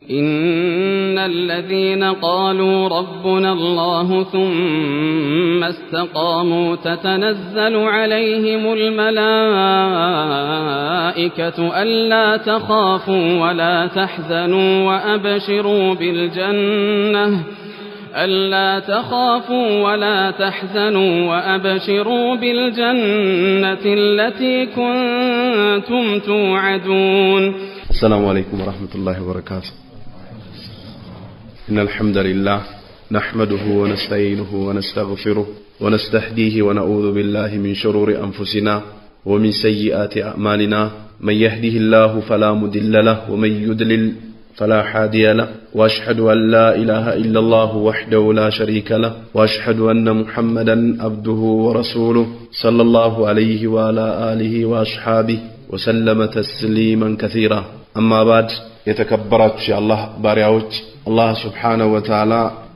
إن الذين قالوا ربنا الله ثم استقاموا تتنزل عليهم الملائكة ألا تخافوا ولا تحزنوا وأبشروا بالجنة ألا تخافوا ولا تحزنوا وأبشروا بالجنة التي كنتم توعدون. السلام عليكم ورحمة الله وبركاته. إن الحمد لله نحمده ونستعينه ونستغفره ونستهديه ونعوذ بالله من شرور أنفسنا ومن سيئات أعمالنا، من يهده الله فلا مضل له ومن يضلل فلا هادي له، وأشهد أن لا إله إلا الله وحده لا شريك له، وأشهد أن محمدا عبده ورسوله صلى الله عليه وعلى آله وأصحابه وسلم تسليما كثيرا. أما بعد، የተከበራችሁ የአላህ ባሪያዎች፣ አላህ ሱብሓነሁ ወተዓላ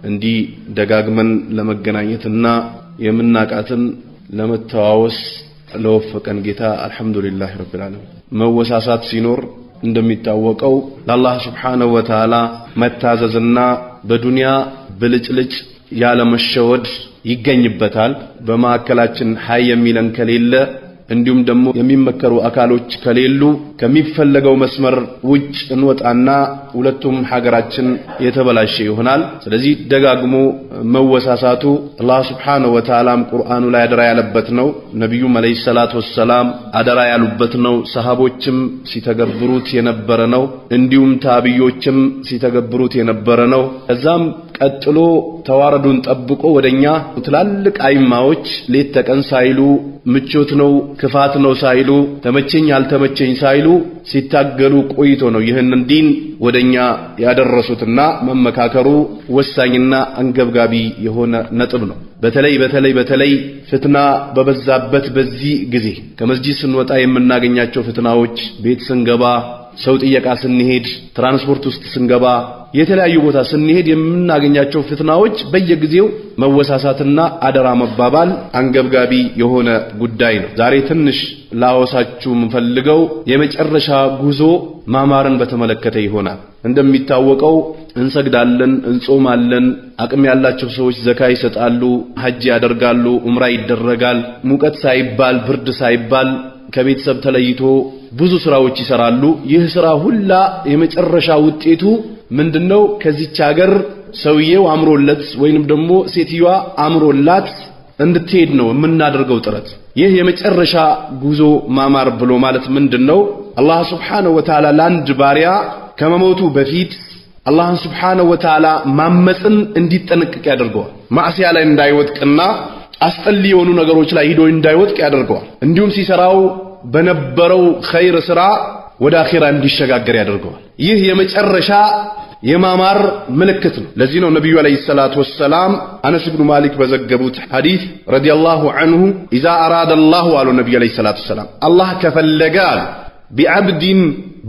እንዲህ ደጋግመን ለመገናኘትና የምናቃትን ለመተዋወስ ለወፈቀን ጌታ አልሐምዱሊላህ ረቢል ዓለሚን። መወሳሳት ሲኖር እንደሚታወቀው ለአላህ ሱብሓነሁ ወተዓላ መታዘዝና በዱንያ ብልጭልጭ ያለ መሸወድ ይገኝበታል። በማዕከላችን ሀይ የሚለን ከሌለ እንዲሁም ደግሞ የሚመከሩ አካሎች ከሌሉ ከሚፈለገው መስመር ውጭ እንወጣና ሁለቱም ሀገራችን የተበላሸ ይሆናል። ስለዚህ ደጋግሞ መወሳሳቱ አላህ Subhanahu Wa Ta'ala ቁርአኑ ላይ አደራ ያለበት ነው። ነብዩ አለይሂ ሰላቱ ወሰላም አደራ ያሉበት ነው። ሰሃቦችም ሲተገብሩት የነበረ ነው። እንዲሁም ታቢዮችም ሲተገብሩት የነበረ ነው። ከዛም ቀጥሎ ተዋረዱን ጠብቆ ወደኛ ትላልቅ አይማዎች ሌት ተቀን ሳይሉ፣ ምቾት ነው ክፋት ነው ሳይሉ፣ ተመቸኝ አልተመቸኝ ሳይሉ ሲታገሉ ቆይቶ ነው ይህንን ዲን ወደኛ ያደረሱትና መመካከሩ ወሳኝና አንገብጋቢ የሆነ ነጥብ ነው። በተለይ በተለይ በተለይ ፍትና በበዛበት በዚህ ጊዜ ከመስጂድ ስንወጣ የምናገኛቸው ፍትናዎች፣ ቤት ስንገባ፣ ሰው ጥየቃ ስንሄድ፣ ትራንስፖርት ውስጥ ስንገባ፣ የተለያዩ ቦታ ስንሄድ የምናገኛቸው ፍትናዎች በየጊዜው መወሳሳትና አደራ መባባል አንገብጋቢ የሆነ ጉዳይ ነው። ዛሬ ትንሽ ላወሳችሁ የምፈልገው የመጨረሻ ጉዞ ማማርን በተመለከተ ይሆናል። እንደሚታወቀው እንሰግዳለን፣ እንጾማለን፣ አቅም ያላቸው ሰዎች ዘካ ይሰጣሉ፣ ሐጅ ያደርጋሉ፣ ዑምራ ይደረጋል። ሙቀት ሳይባል ብርድ ሳይባል ከቤተሰብ ተለይቶ ብዙ ስራዎች ይሰራሉ። ይህ ስራ ሁላ የመጨረሻ ውጤቱ ምንድነው? ከዚች ሀገር ሰውየው አምሮለት ወይንም ደግሞ ሴትዮዋ አምሮላት እንድትሄድ ነው የምናደርገው ጥረት። ይህ የመጨረሻ ጉዞ ማማር ብሎ ማለት ምንድነው? አላህ Subhanahu Wa Ta'ala ለአንድ ባሪያ ከመሞቱ በፊት አላህን Subhanahu Wa Ta'ala ማመጽን እንዲጠነቀቅ ያደርገዋል። ማዕሲያ ላይ እንዳይወድቅና አስጠሊ የሆኑ ነገሮች ላይ ሂዶ እንዳይወድቅ ያደርገዋል። እንዲሁም ሲሰራው በነበረው ኸይር ስራ ወደ አኺራ እንዲሸጋገር ያደርገዋል። ይህ የመጨረሻ የማማር ምልክት ነው። ለዚህ ነው ነብዩ አለይሂ ሰላቱ ወሰላም አነስ ኢብኑ ማሊክ በዘገቡት ሐዲስ ረዲየላሁ ዐንሁ ኢዛ አራደ አላሁ አሉ ነብዩ አለይሂ ሰላቱ ወሰላም፣ አላህ ከፈለገ አሉ ቢዓብዲን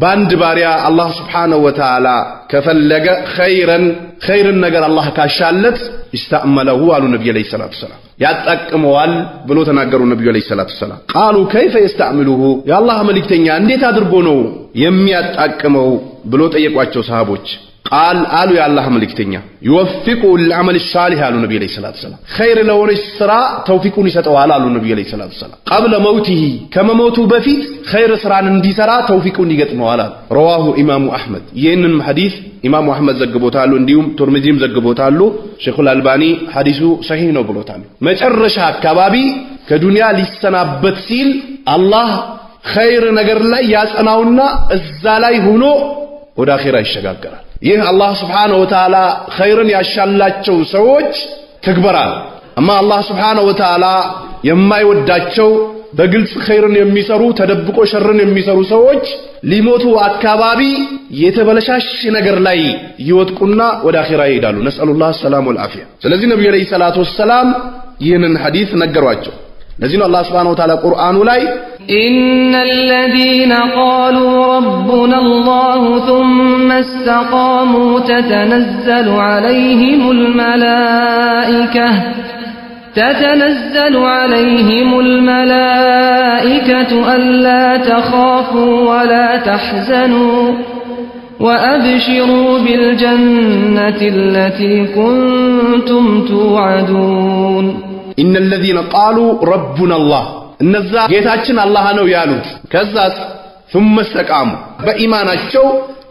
ባንድ ባሪያ አላህ Subhanahu Wa Ta'ala ከፈለገ ኸይረን ኸይርን ነገር አላህ ካሻለት ይስተዕመለሁ አሉ ነብዩ አለይሂ ሰላቱ ወሰላም፣ ያጣቅመዋል ብሎ ተናገሩ ነብዩ አለይሂ ሰላቱ ወሰላም። ቃሉ ከይፈ የስተዕምሉሁ፣ የአላህ መልእክተኛ እንዴት አድርጎ ነው የሚያጣቅመው ብሎ ጠየቋቸው ሰሃቦች። ቃል አሉ የአላህ መልእክተኛ ይወፍቁ ለዐመል ሷሊህ አሉ ነብዩ አለይሂ ሰላቱ ወሰላም፣ ኸይር ለሆነች ስራ ተውፊቁን ይሰጠዋል አሉ ነብዩ አለይሂ ሰላቱ ወሰላም። ቀብለ መውቲሂ ከመሞቱ በፊት ኸይር ስራን እንዲሰራ ተውፊቁን ይገጥመዋል አሉ። ረዋሁ ኢማሙ አሕመድ። ይህንን ሐዲስ ኢማሙ አሕመድ ዘግቦታሉ፣ እንዲሁም ቱርሚዚም ዘግቦታሉ። ሼኹል አልባኒ ሐዲሱ ሰሂህ ነው ብሎታል። መጨረሻ አካባቢ ከዱንያ ሊሰናበት ሲል አላህ ኸይር ነገር ላይ ያጸናውና እዛ ላይ ሆኖ ወደ አኺራ ይሸጋገራል። ይህ አላህ Subhanahu Wa Ta'ala ኸይርን ያሻላቸው ሰዎች ትግበራል። አማ አላህ Subhanahu Wa Ta'ala የማይወዳቸው በግልጽ ኸይርን የሚሰሩ ተደብቆ ሸርን የሚሰሩ ሰዎች ሊሞቱ አካባቢ የተበለሻሽ ነገር ላይ ይወድቁና ወደ አኺራ ይሄዳሉ። ነስአሉላህ ሰላም ወልዓፊያ። ስለዚህ ነብዩ አለይሂ ሰላቱ ወሰላም ይህንን ሐዲስ ነገሯቸው። ለዚህ ነው አላህ Subhanahu Wa Ta'ala ቁርአኑ ላይ إن الذين قالوا ربنا الله ثم استقاموا تتنزل عليهم الملائكة ألا تخافوا ولا تحزنوا وأبشروا بالجنة التي كنتم توعدون إن الذين قالوا ربنا الله እነዛ ጌታችን አላህ ነው ያሉት ከዛስ ثم استقاموا በኢማናቸው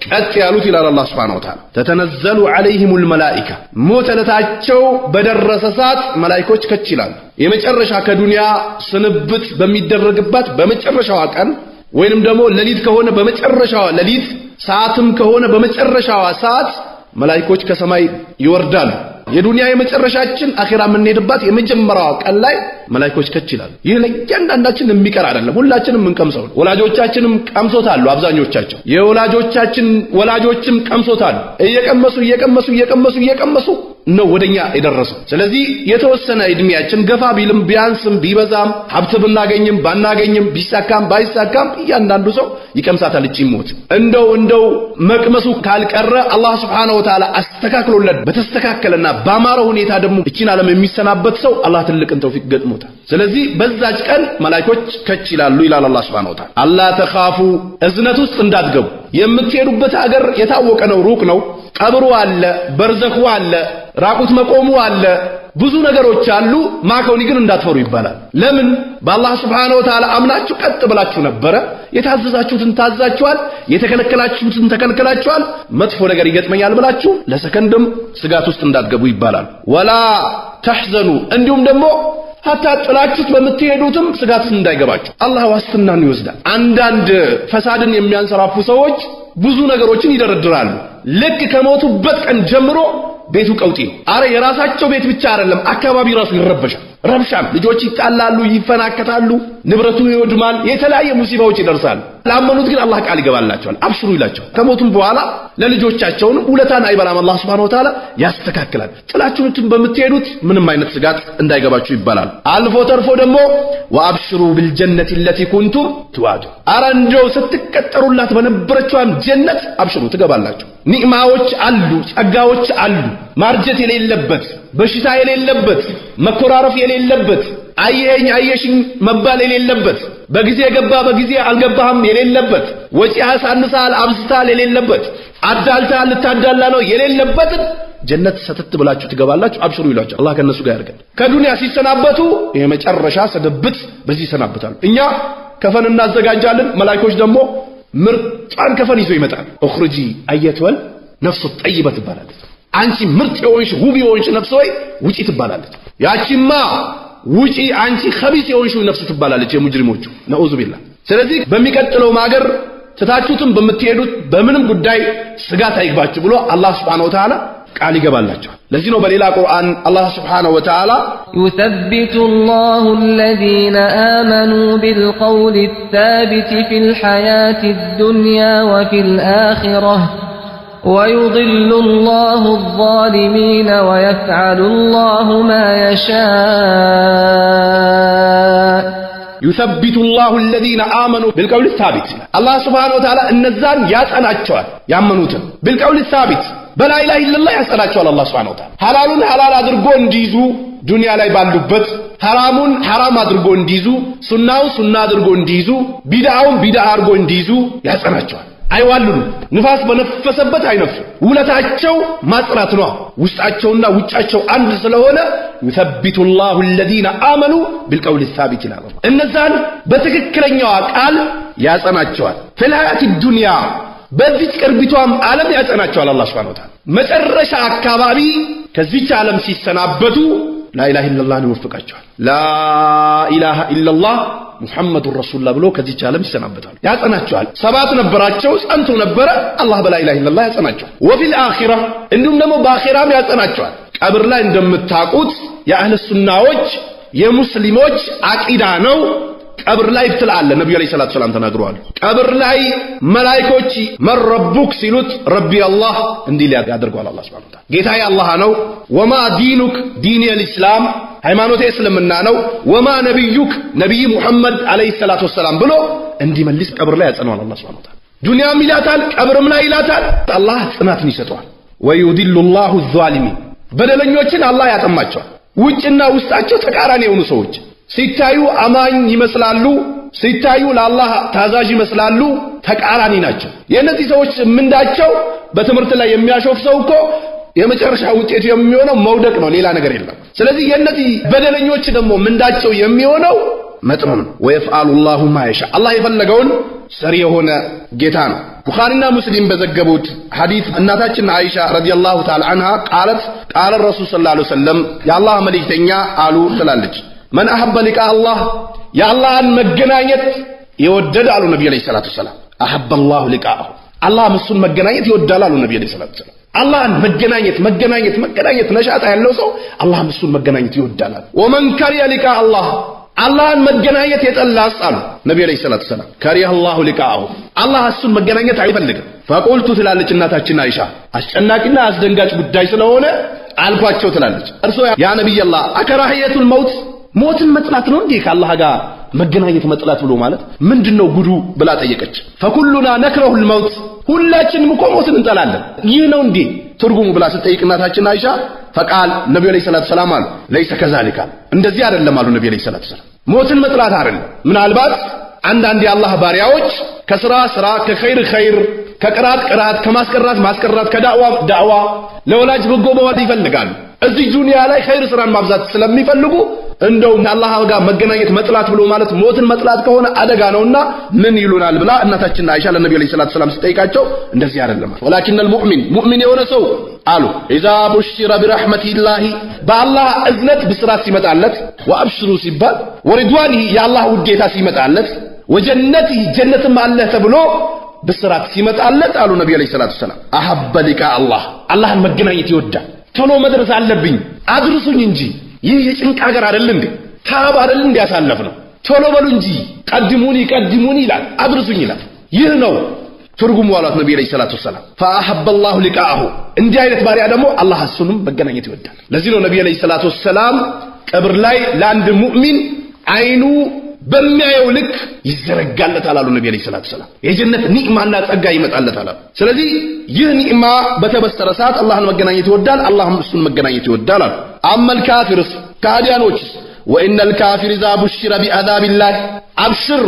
ቀጥ ያሉት ይላል አላህ Subhanahu Wa Ta'ala ተተነዘሉ عليهم الملائكه ሞተለታቸው በደረሰ ሰዓት መላእክቶች ከች ይላሉ። የመጨረሻ ከዱንያ ስንብት በሚደረግባት በመጨረሻዋ ቀን ወይንም ደግሞ ሌሊት ከሆነ በመጨረሻዋ ሌሊት ሰዓትም ከሆነ በመጨረሻዋ ሰዓት መላእክቶች ከሰማይ ይወርዳሉ። የዱንያ የመጨረሻችን አኺራ የምንሄድባት የመጀመሪያዋ ቀን ላይ መላእክቶች ከች ይላሉ። ይህ ለእያንዳንዳችን የሚቀር አይደለም፣ ሁላችንም እንቀምሰው። ወላጆቻችንም ቀምሶታል፣ አብዛኞቻቸው የወላጆቻችን ወላጆችም ቀምሶታል። እየቀመሱ እየቀመሱ እየቀመሱ እየቀመሱ ነው ወደኛ የደረሰው። ስለዚህ የተወሰነ እድሜያችን ገፋ ቢልም ቢያንስም ቢበዛም ሀብት ብናገኝም ባናገኝም ቢሳካም ባይሳካም እያንዳንዱ ሰው ይቀምሳታል። እቺ ሞት እንደው መቅመሱ ካልቀረ አላህ Subhanahu Wa Ta'ala አስተካክሎለት በተስተካከለና ባማረ ሁኔታ ደግሞ እቺን ዓለም የሚሰናበት ሰው አላህ ትልቅን ተውፊቅ ገጥሞታል። ስለዚህ በዛች ቀን መላእክቶች ከች ይላሉ ይላል አላህ Subhanahu Wa Ta'ala። አላ ተኻፉ እዝነት ውስጥ እንዳትገቡ። የምትሄዱበት ሀገር የታወቀ ነው፣ ሩቅ ነው። ቀብሩ አለ፣ በርዘኹ አለ፣ ራቁት መቆሙ አለ፣ ብዙ ነገሮች አሉ። ማከውኒ ግን እንዳትፈሩ ይባላል። ለምን? በአላህ Subhanahu Wa Ta'ala አምናችሁ ቀጥ ብላችሁ ነበረ። የታዘዛችሁትን ታዛችኋል፣ የተከለከላችሁትን ተከልክላችኋል። መጥፎ ነገር ይገጥመኛል ብላችሁ ለሰከንድም ስጋት ውስጥ እንዳትገቡ ይባላል። ወላ ተሕዘኑ እንዲሁም ደግሞ ሐታ ጥላችሁት በምትሄዱትም ስጋት እንዳይገባችሁ አላህ ዋስትናን ይወስዳል። አንዳንድ ፈሳድን የሚያንሰራፉ ሰዎች ብዙ ነገሮችን ይደረድራሉ። ልክ ከሞቱበት ቀን ጀምሮ ቤቱ ቀውጢ ነው። አረ የራሳቸው ቤት ብቻ አይደለም፣ አካባቢ ራሱ ይረበሻል። ረብሻም ልጆች ይጣላሉ፣ ይፈናከታሉ፣ ንብረቱ ይወድማል፣ የተለያየ ሙሲባዎች ይደርሳሉ። ላመኑት ግን አላህ ቃል ይገባላቸዋል፣ አብሽሩ ይላቸዋል። ከሞቱም በኋላ ለልጆቻቸውንም ውለታን አይበላም አላህ Subhanahu Wa Ta'ala ያስተካክላል። ጥላችሁትን በምትሄዱት ምንም አይነት ስጋት እንዳይገባችሁ ይባላል። አልፎ ተርፎ ደግሞ ወአብሽሩ ቢልጀነቲ التي كنتم توعدون አረ እንደው ስትቀጠሩላት በነበረችዋም ጀነት አብሽሩ ትገባላችሁ። ኒዕማዎች አሉ፣ ጸጋዎች አሉ። ማርጀት የሌለበት፣ በሽታ የሌለበት፣ መኮራረፍ የሌለበት፣ አየኸኝ አየሽኝ መባል የሌለበት፣ በጊዜ ገባ በጊዜ አልገባህም የሌለበት፣ ወጪ አሳንሳል አብዝታል የሌለበት፣ አዳልታል ልታዳላ ነው የሌለበት ጀነት ሰተት ብላችሁ ትገባላችሁ። አብሽሩ ይሏቸው አላህ ከነሱ ጋር ያርገን። ከዱንያ ሲሰናበቱ የመጨረሻ ስንብት በዚህ ይሰናበታሉ። እኛ ከፈን እናዘጋጃለን፣ መላእክቶች ደግሞ ምርጧን ከፈን ይዞ ይመጣል። اخرجي ايتها النفس الطيبه ትባላለች። አንቺ ምርጥ የሆንሽ ውብ የሆንሽ ነፍስ ወይ ውጪ ትባላለች። ያቺማ ውጪ አንቺ ኸቢስ የሆንሽ ነፍስ ትባላለች፣ የሙጅሪሞቹ ነዑዙ ቢላህ። ስለዚህ በሚቀጥለው ማገር ትታችሁትም በምትሄዱት በምንም ጉዳይ ስጋት አይግባችሁ ብሎ አላህ Subhanahu Wa Ta'ala ቃል ይገባላቸዋል። ለዚህ ነው በሌላ ቁርአን አላህ Subhanahu Wa Ta'ala يثبت الله الذين آمنوا بالقول الثابت في الحياة الدنيا وفي الآخرة ويضل الله الظالمين ويفعل الله ما يشاء. يثبت الله الذين آمنوا بالقول الثابت الله سبحانه وتعالى እነዛን ያጸናቸዋል ያመኑትን بالقول الثابت በላ ኢላሃ ኢላላህ ያጸናቸዋል። አላህ Subhanahu Wa Ta'ala ሐላሉን ሐላል አድርጎ እንዲይዙ ዱንያ ላይ ባሉበት፣ ሐራሙን ሐራም አድርጎ እንዲይዙ፣ ሱናውን ሱና አድርጎ እንዲይዙ፣ ቢድዓውን ቢድዓ አድርጎ እንዲይዙ ያጸናቸዋል። አይዋልሉ፣ ንፋስ በነፈሰበት አይነፍሱ። ውለታቸው ማጽናት ነው። ውስጣቸውና ውጫቸው አንድ ስለሆነ يثبت الله الذين آمنوا بالقول الثابت ይላል። እነዛን በትክክለኛዋ ቃል ያጸናቸዋል። في الحياة الدنيا በዚች ቅርቢቷም ዓለም ያጸናቸዋል አላህ Subhanahu Wa Ta'ala። መጨረሻ አካባቢ ከዚች ዓለም ሲሰናበቱ ላ ኢላሃ ኢላላህ ይወፍቃቸዋል። ላ ኢላሃ ኢላላህ ሙሐመዱን ረሱሉላህ ብሎ ከዚች ዓለም ይሰናበታሉ። ያጸናቸዋል። ሰባት ነበራቸው፣ ጸንቶ ነበረ። አላህ በላ ኢላሃ ኢላላህ ያጸናቸዋል። ወፊል አኺራ እንዲሁም ደግሞ በአኺራም ያጸናቸዋል። ቀብር ላይ እንደምታውቁት የአህለ ሱናዎች የሙስሊሞች አቂዳ ነው። ቀብር ላይ ብትል አለ ነብዩ አለይሂ ሰላቱ ሰላም ተናግረዋል። ቀብር ላይ መላእክቶች መን ረቡክ ሲሉት ረቢ አላህ እንዲል ያደርገዋል አላህ Subhanahu Wa Ta'ala። ጌታዬ አላህ ነው። وما دينك ديني الإسلام ሃይማኖቴ እስልምና ነው። وما نبيك ነብይ ሙሐመድ عليه الصلاة والسلام ብሎ እንዲመልስ ቀብር ላይ ያጸናዋል አላህ Subhanahu Wa Ta'ala። ዱንያም ይላታል፣ ቀብርም ላይ ይላታል። አላህ ጽናትን ይሰጠዋል። ويضل الله الظالمين በደለኞችን አላህ ያጠማቸዋል። ውጭና ውስጣቸው ተቃራኒ የሆኑ ሰዎች ሲታዩ አማኝ ይመስላሉ፣ ሲታዩ ለአላህ ታዛዥ ይመስላሉ፣ ተቃራኒ ናቸው። የእነዚህ ሰዎች ምንዳቸው በትምህርት ላይ የሚያሾፍ ሰው እኮ የመጨረሻ ውጤቱ የሚሆነው መውደቅ ነው፣ ሌላ ነገር የለም። ስለዚህ የእነዚህ በደለኞች ደግሞ ምንዳቸው የሚሆነው መጥመም ነው። ወየፍዓሉ ላሁ ማ የሻ፣ አላህ የፈለገውን ሰሪ የሆነ ጌታ ነው። ቡኻሪና ሙስሊም በዘገቡት ሐዲስ እናታችን አይሻ ረዲየላሁ ተዓላ ዐንሃ ቃለት ቃለ ረሱል ሰለላሁ ዐለይሂ ወሰለም የአላህ መልእክተኛ አሉ ትላለች፣ መን አሐበ ሊቃ አላህ የአላህን መገናኘት የወደደ አሉ ነብዩ ዐለይሂ ሰላቱ ወሰላም፣ አሐበ አላሁ ሊቃአሁ አላህም እሱን መገናኘት ይወዳል አሉ ነብዩ ዐለይሂ ሰላቱ ወሰላም። አላህን መገናኘት መገናኘት መገናኘት ነሻጣ ያለው ሰው አላህም እሱን መገናኘት ይወዳል። ወመን ከሪየ ሊቃ አላህ አላህን መገናኘት የጠላስ አሉ ነብዩ ዐለይሂ ሰላቱ ወሰላም፣ ከሪየ አላሁ ሊቃአሁ አላህ እሱን መገናኘት አይፈልግም። ፈቁልቱ ትላለች እናታችን አይሻ፣ አስጨናቂና አስደንጋጭ ጉዳይ ስለሆነ አልኳቸው ትላለች፣ እርሶ ያ ነብይላህ አከራህየቱል መውት ሞትን መጥላት ነው እንዴ ከአላህ ጋር መገናኘት መጥላት ብሎ ማለት ምንድነው ጉዱ ብላ ጠየቀች። ፈኩሉና ነክረሁል መውት ሁላችንም እኮ ሞትን እንጠላለን፣ ይህ ነው እንዴ ትርጉሙ ብላ ስትጠይቅ እናታችን አይሻ ፈቃል ነብዩ ዐለይሂ ሰላቱ ሰላም አሉ ለይሰ ከዛሊካ እንደዚህ አይደለም አሉ ነብዩ ዐለይሂ ሰላቱ ሰላም። ሞትን መጥላት አይደለም። ምናልባት አንዳንድ የአላህ ባሪያዎች ከስራ ስራ፣ ከኸይር ኸይር፣ ከቅራት ቅራት፣ ከማስቀራት ማስቀራት፣ ከዳዕዋ ዳዕዋ፣ ለወላጅ በጎ መዋል ይፈልጋሉ። እዚህ ዱንያ ላይ ኸይር ስራን ማብዛት ስለሚፈልጉ እንደው አላህ ጋር መገናኘት መጥላት ብሎ ማለት ሞትን መጥላት ከሆነ አደጋ ነውና ምን ይሉናል ብላ እናታችን አይሻ ለነብዩ ዐለይሂ ሰላቱ ሰላም ስትጠይቃቸው እንደዚህ አይደለም፣ ወላኪነል ሙእሚን ሙእሚን የሆነ ሰው አሉ ኢዛ ቡሽረ ቢረሕመቲላሂ በአላህ እዝነት ብስራት ሲመጣለት፣ ወአብሽሩ ሲባል፣ ወሪድዋኒሂ የአላህ ውዴታ ሲመጣለት፣ ወጀነቲሂ ጀነትም አለህ ተብሎ ብስራት ሲመጣለት አሉ ነብዩ ዐለይሂ ሰላቱ ሰላም፣ አሐበ ሊቃ አላህ አላህን መገናኘት ይወዳል። ቶሎ መድረስ አለብኝ አድርሱኝ እንጂ ይህ የጭንቅ ሀገር አይደል እንዴ? ታብ አይደል እንዴ ያሳለፍ ነው? ቶሎ በሉ እንጂ ቀድሙኒ ቀድሙኒ ይላል፣ አድርሱኝ ይላል። ይህ ነው ትርጉሙ አሏት ነብዩ ዐለይሂ ሰላቱ ወሰላም። ፈአሐበ አላሁ ሊቃአሁ እንዲህ አይነት ባሪያ ደግሞ አላህ እሱንም መገናኘት ይወዳል። ለዚህ ነው ነብዩ ዐለይሂ ሰላቱ ወሰላም ቀብር ላይ ለአንድ ሙእሚን አይኑ በሚያየው ልክ ይዘረጋለታል አሉ ነብዩ ዐለይሂ ሰላቱ ወሰላም። የጀነት ኒዕማና ጸጋ ይመጣለታል አሉ። ስለዚህ ይህ ኒዕማ በተበሰረ ሰዓት አላህን መገናኘት ይወዳል፣ አላህም እሱን መገናኘት ይወዳል አሉ። አመል ካፊርስ ከሃዲያኖችስ ወኢነል ካፊር ኢዛ ቡሽረ ቢዐዛቢላህ አብሽር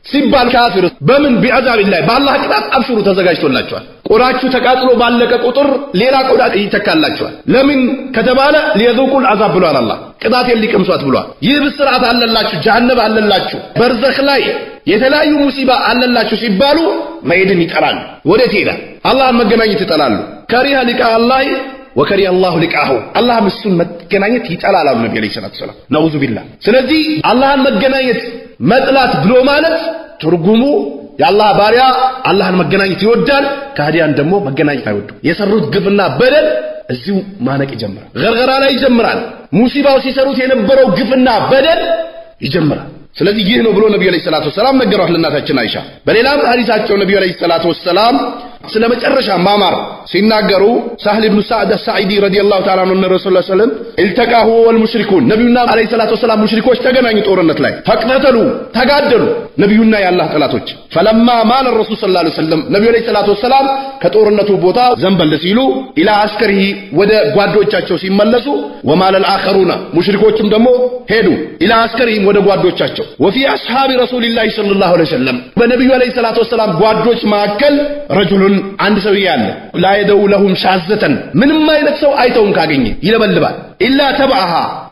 ሲባል ካፊር በምን ቢዐዛቢላህ በአላህ ቅጣት አብሽሩ ተዘጋጅቶላቸዋል። ቆዳችሁ ተቃጥሎ ባለቀ ቁጥር ሌላ ቆዳ ይተካላቸዋል። ለምን ከተባለ ሊየዙቁል አዛብ ብሏል አላህ፣ ቅጣቴን ሊቀምሷት ብሏል። ይህ ብስራት አለላችሁ፣ ጀሃነም አለላችሁ፣ በርዘኽ ላይ የተለያዩ ሙሲባ አለላችሁ ሲባሉ መሄድን ይጠላሉ። ወዴት ይሄዳል? አላህን መገናኘት ይጠላሉ። ከሪሀ ሊቃ አላህ ወከሪሀ አላሁ ሊቃሁ አላህም እሱን መገናኘት ይጠላል አሉ ነብዩ ዐለይሂ ሰላቱ ወሰላም። ነዑዙ ቢላህ። ስለዚህ አላህን መገናኘት መጥላት ብሎ ማለት ትርጉሙ የአላህ ባሪያ አላህን መገናኘት ይወዳል፣ ከሃዲያን ደግሞ መገናኘት አይወዱም። የሰሩት ግፍና በደል እዚሁ ማነቅ ይጀምራል። ገርገራ ላይ ይጀምራል። ሙሲባው ሲሰሩት የነበረው ግፍና በደል ይጀምራል። ስለዚህ ይህ ነው ብሎ ነብዩ ዐለይሂ ሰላቱ ወሰላም ነገሯት ለእናታችን አይሻ። በሌላም ሐዲሳቸው ነብዩ ዐለይሂ ሰላቱ ወሰላም ስለ መጨረሻ ማማር ሲናገሩ ሳህል ኢብኑ ሰዕድ አስ-ሳዒዲ ረዲየላሁ ተዓላ ዐንሁ እና ረሱላህ ሰለላሁ ዐለይሂ ወሰለም ኢልተቃ ሁወ ወልሙሽሪኩን ነብዩና ዐለይሂ ሰላቱ ወሰላም ሙሽሪኮች ተገናኙ ጦርነት ላይ ፈቅተተሉ ተጋደሉ ነብዩና የአላህ ጠላቶች። ፈለማ ማለ ረሱል ሰለላሁ ዐለይሂ ወሰለም ነብዩ ዐለይሂ ሰላቱ ወሰላም ከጦርነቱ ቦታ ዘንበል ሲሉ ኢላ አስከሪሂ ወደ ጓዶቻቸው ሲመለሱ ወማለ አልአኸሩና ሙሽሪኮችም ደግሞ ሄዱ ኢላ አስከሪሂም ወደ ጓዶቻቸው ወፊ አስሐቢ ረሱሊላሂ ሰለላሁ ዐለይሂ ወሰለም በነብዩ ዐለይሂ ሰላቱ ወሰላም ጓዶች መካከል ረጁሉን አንድ ሰውዬ አለ ላየደው ለሁም ሻዘተን ምንም አይነት ሰው አይተውም ካገኘ ይለበልባል ኢላ ተብዐሃ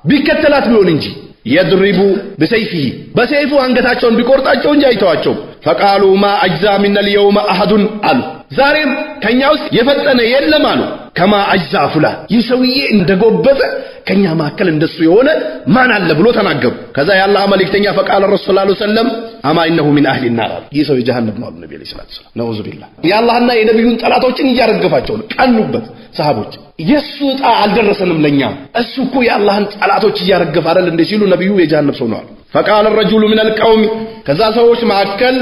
ቢከተላት ቢሆን እንጂ የድሪቡ በሰይፊሂ በሰይፉ አንገታቸውን ቢቆርጣቸው እንጂ አይተዋቸውም። ፈቃሉ ማ አጅዛ ሚነ ልየውመ አሐዱን አሉ ዛሬም ከኛ ውስጥ የፈጠነ የለም አሉ። ከማ አጅዛ ፉላን ይህ ሰውዬ እንደጎበዘ ከኛ መካከል እንደሱ የሆነ ማን አለ ብሎ ተናገሩ። ከዛ የአላህ መልእክተኛ ፈቃለ ረሱል ሰለላሁ ዐለይሂ ወሰለም አማ ኢነሁ ሚን አህሊ ናር አሉ ይህ ሰው የጀሃነም ነው አሉ ነብዩ ዐለይሂ ሰላቱ ወሰላም። ነዑዙ ቢላህ። የአላህና የነብዩን ጠላቶችን እያረገፋቸው ነው። ቀኑበት ሰሃቦች። የሱ ዕጣ አልደረሰንም ለኛ እሱ እኮ የአላህን ጠላቶች እያረገፈ አይደል እንደ ሲሉ ነብዩ የጀሃነም ሰው ነው አሉ። ፈቃለ ረጁሉ ሚነል ቀውሚ ከዛ ሰዎች መካከል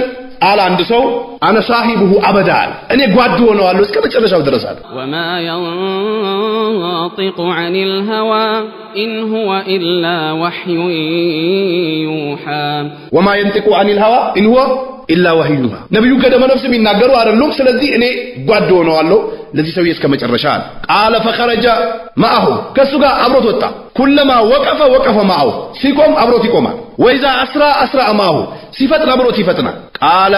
አለ አንድ ሰው አነ ሳሂቡሁ አበዳ እኔ ጓድ ሆነዋለሁ እስከ መጨረሻው ድረስ አለ። ወማ ينطق عن الهوى إن هو إلا وحي يوحى وما ينطق عن الهوى إن هو إلا وحي يوحى ነብዩ ከደመ ነፍስ የሚናገሩ አይደሉም። ስለዚህ እኔ ጓድ ሆነዋለሁ ለዚህ ሰውዬ እስከ መጨረሻ አለ። ቃለ ፈኸረጀ ማአሁ ከሱ ጋር አብሮት ወጣ። ኩለማ ወቀፈ ወቀፈ ማአሁ ሲቆም አብሮት ይቆማል። وإذا أسرع أسرع معه ሲፈጥን አብሮት ይፈጥናል። قال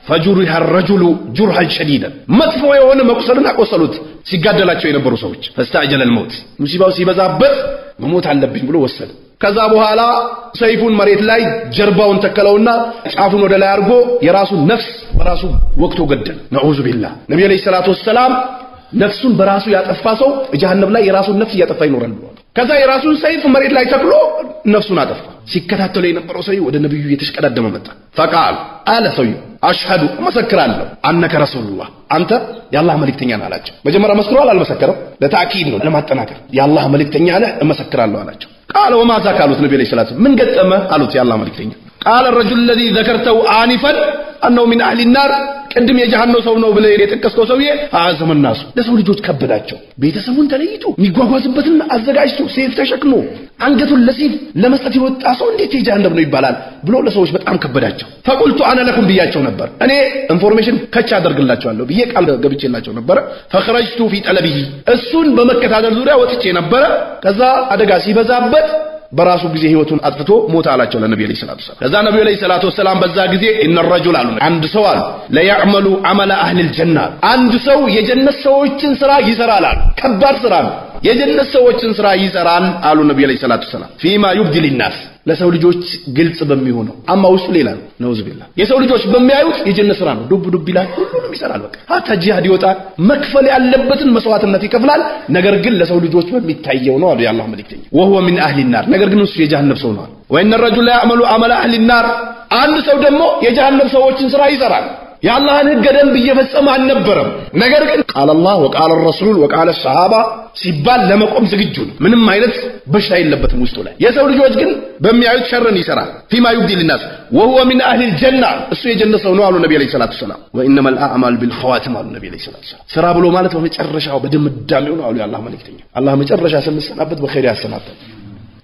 فجرح الرجل جرحا شديدا መጥፎ የሆነ መቁሰልን አቆሰሉት ሲጋደላቸው የነበሩ ሰዎች። فاستعجل الموت ሙሲባው ሲበዛበት መሞት አለብኝ ብሎ ወሰነ። ከዛ በኋላ ሰይፉን መሬት ላይ ጀርባውን ተከለውና ጫፉን ወደ ላይ አድርጎ የራሱን ነፍስ በራሱ ወቅቶ ገደለ። نعوذ بالله። ነብዩ عليه الصلاة والسلام ነፍሱን በራሱ ያጠፋ ሰው ጀሃነም ላይ የራሱን ነፍስ እያጠፋ ይኖራል ብለዋል። ከዛ የራሱን ሰይፍ መሬት ላይ ተክሎ ነፍሱን አጠፋ። ሲከታተለው የነበረው ሰውዬ ወደ ነብዩ እየተሽቀዳደመ መጣ። فقال አለ ሰውዬው أشهد እመሰክራለሁ أنك رسول الله አንተ የአላህ መልእክተኛ ነህ አላቸው። መጀመሪያ መስክሯል አልመሰከረም? ለ تأكيد ነው ለማጠናከር። የአላህ መልእክተኛ ነህ እመሰክራለሁ አላቸው። قال وما ذاك አሉት ነብዩ عليه الصلاة ምን ገጠመ አሉት የአላህ መልእክተኛ። قال الرجل الذي ذكرته آنفا أنه من أهل النار ቅድም የጀሃነም ሰው ነው ብለህ የጠቀስከው ሰውዬ أعظم الناس ለሰው ልጆች ከበዳቸው። ቤተሰቡን ተለይቶ የሚጓጓዝበትን አዘጋጅቶ ሰይፍ ተሸክሞ አንገቱን ለሰይፍ ለመስጠት የወጣ ሰው እንዴት የጀሃነም ነው ይባላል ብሎ ለሰዎች በጣም ከበዳቸው። فقلت أنا لكم ብያቸው ነበር እኔ information ከች አደርግላቸዋለሁ ብዬ ቃል ገብቼላቸው ነበር። فخرجت في طلبه እሱን በመከታተል ዙሪያ ወጥቼ ነበረ። ከዛ አደጋ ሲበዛበት በራሱ ጊዜ ህይወቱን አጥፍቶ ሞተ አላቸው ለነብዩ عليه الصلاة والسلام። ከዛ ነብዩ عليه الصلاة والسلام በዛ ጊዜ إن الرجل አሉ አንድ ሰው አሉ ليعمل عمل أهل الجنة አንድ ሰው የጀነት ሰዎችን ስራ ይሰራል አሉ። ከባድ ስራ ነው። የጀነት ሰዎችን ስራ ይሰራል አሉ ነብዩ عليه الصلاة والسلام። فيما يبدي للناس ለሰው ልጆች ግልጽ በሚሆነው አማ ውስጡ ሌላ ነው። نعوذ بالله የሰው ልጆች በሚያዩት የጀነት ስራ ነው። ዱብ ዱብ ይላል፣ ሁሉንም ይሰራል። በቃ حتى ጂሃድ ይወጣል፣ መክፈል ያለበትን መስዋዕትነት ይከፍላል። ነገር ግን ለሰው ልጆች በሚታየው ነው አሉ የአላህ መልእክተኛ። وهو من أهل النار ነገር ግን እሱ የጀሃነም ሰው ነው አሉ። وإن الرجل ليعمل عمل أهل النار አንድ ሰው ደግሞ የጀሃነም ሰዎችን ስራ ይሰራል። የአላህን ህገ ደንብ እየፈጸመ አልነበረም። ነገር ግን قال الله وقال الرسول وقال الصحابة ሲባል ለመቆም ዝግጁ ነው። ምንም አይነት በሽታ የለበትም ውስጡ ላይ። የሰው ልጆች ግን በሚያዩት ሸርን ይሰራል። فيما يبدي للناس وهو من أهل الجنة እሱ የጀነት ሰው ነው አሉ ነብዩ عليه الصلاة والسلام። وإنما الأعمال بالخواتم አሉ ነብዩ عليه الصلاة والسلام። ስራ ብሎ ማለት በመጨረሻው በድምዳሜው ነው አሉ የአላህ መልእክተኛ። አላህ መጨረሻ ስንሰናበት በኸይር ያሰናብተን።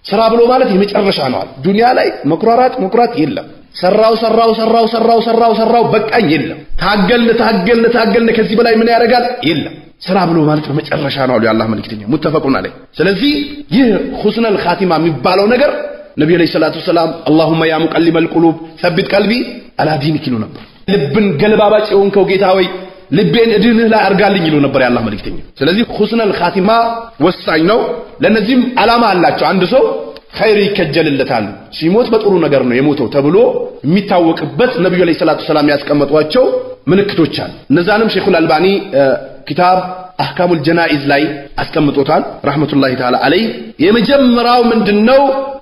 ስራ ብሎ ማለት የመጨረሻ ነው አሉ። ዱንያ ላይ መኩራራት መኩራት የለም። ሰራው ሰራው ሰራው ሰራው ሰራው ሰራው በቃኝ የለም። ታገልን ታገልን ታገልን ከዚህ በላይ ምን ያደርጋል የለም። ስራ ብሎ ማለት በመጨረሻ ነው አሉ የአላህ መልእክተኛ። متفق عليه። ስለዚህ ይህ حسن الخاتمة የሚባለው ነገር ነብዩ عليه الصلاة والسلام اللهم يا مقلب القلوب ثبت قلبي على دينك ይሉ ነበር። ልብን ገልባባጭ የሆንከው ጌታ ሆይ ልቤን እድንህ ላይ አርጋልኝ ይሉ ነበር የአላህ መልእክተኛ። ስለዚህ حسن الخاتمة ወሳኝ ነው። ለነዚህም ዓላማ አላቸው። አንድ ሰው ኸይር ይከጀልለታል ሲሞት በጥሩ ነገር ነው የሞተው ተብሎ የሚታወቅበት ነብዩ عليه الصلاة والسلام ያስቀመጧቸው ምልክቶች አሉ። እነዛንም ሼኹል አልባኒ ኪታብ أحكام الجنائز ላይ አስቀምጦታል رحمة الله تعالى عليه። የመጀመሪያው ምንድነው?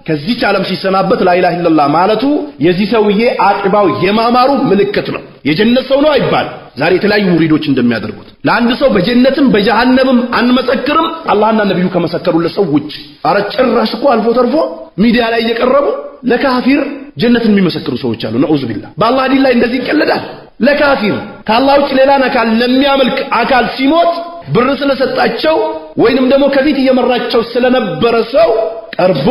ከዚህ ዓለም ሲሰናበት لا إله إلا الله ማለቱ የዚህ ሰውዬ አቂባው የማማሩ ምልክት ነው። የጀነት ሰው ነው አይባል። ዛሬ የተለያዩ ሙሪዶች እንደሚያደርጉት ለአንድ ሰው በጀነትም በጀሃነምም አንመሰክርም አላህና ነብዩ ከመሰከሩለት ሰው ውጭ። አረ ጭራሽ እኮ አልፎ ተርፎ ሚዲያ ላይ እየቀረቡ ለካፊር ጀነትን የሚመሰክሩ ሰዎች አሉ። نعوذ بالله። በአላህ ዲን ላይ እንደዚህ ይቀለዳል። ለካፊር ከአላህ ውጭ ሌላን አካል ለሚያመልክ አካል ሲሞት ብር ስለሰጣቸው ወይንም ደግሞ ከፊት እየመራቸው ስለነበረ ሰው ቀርቦ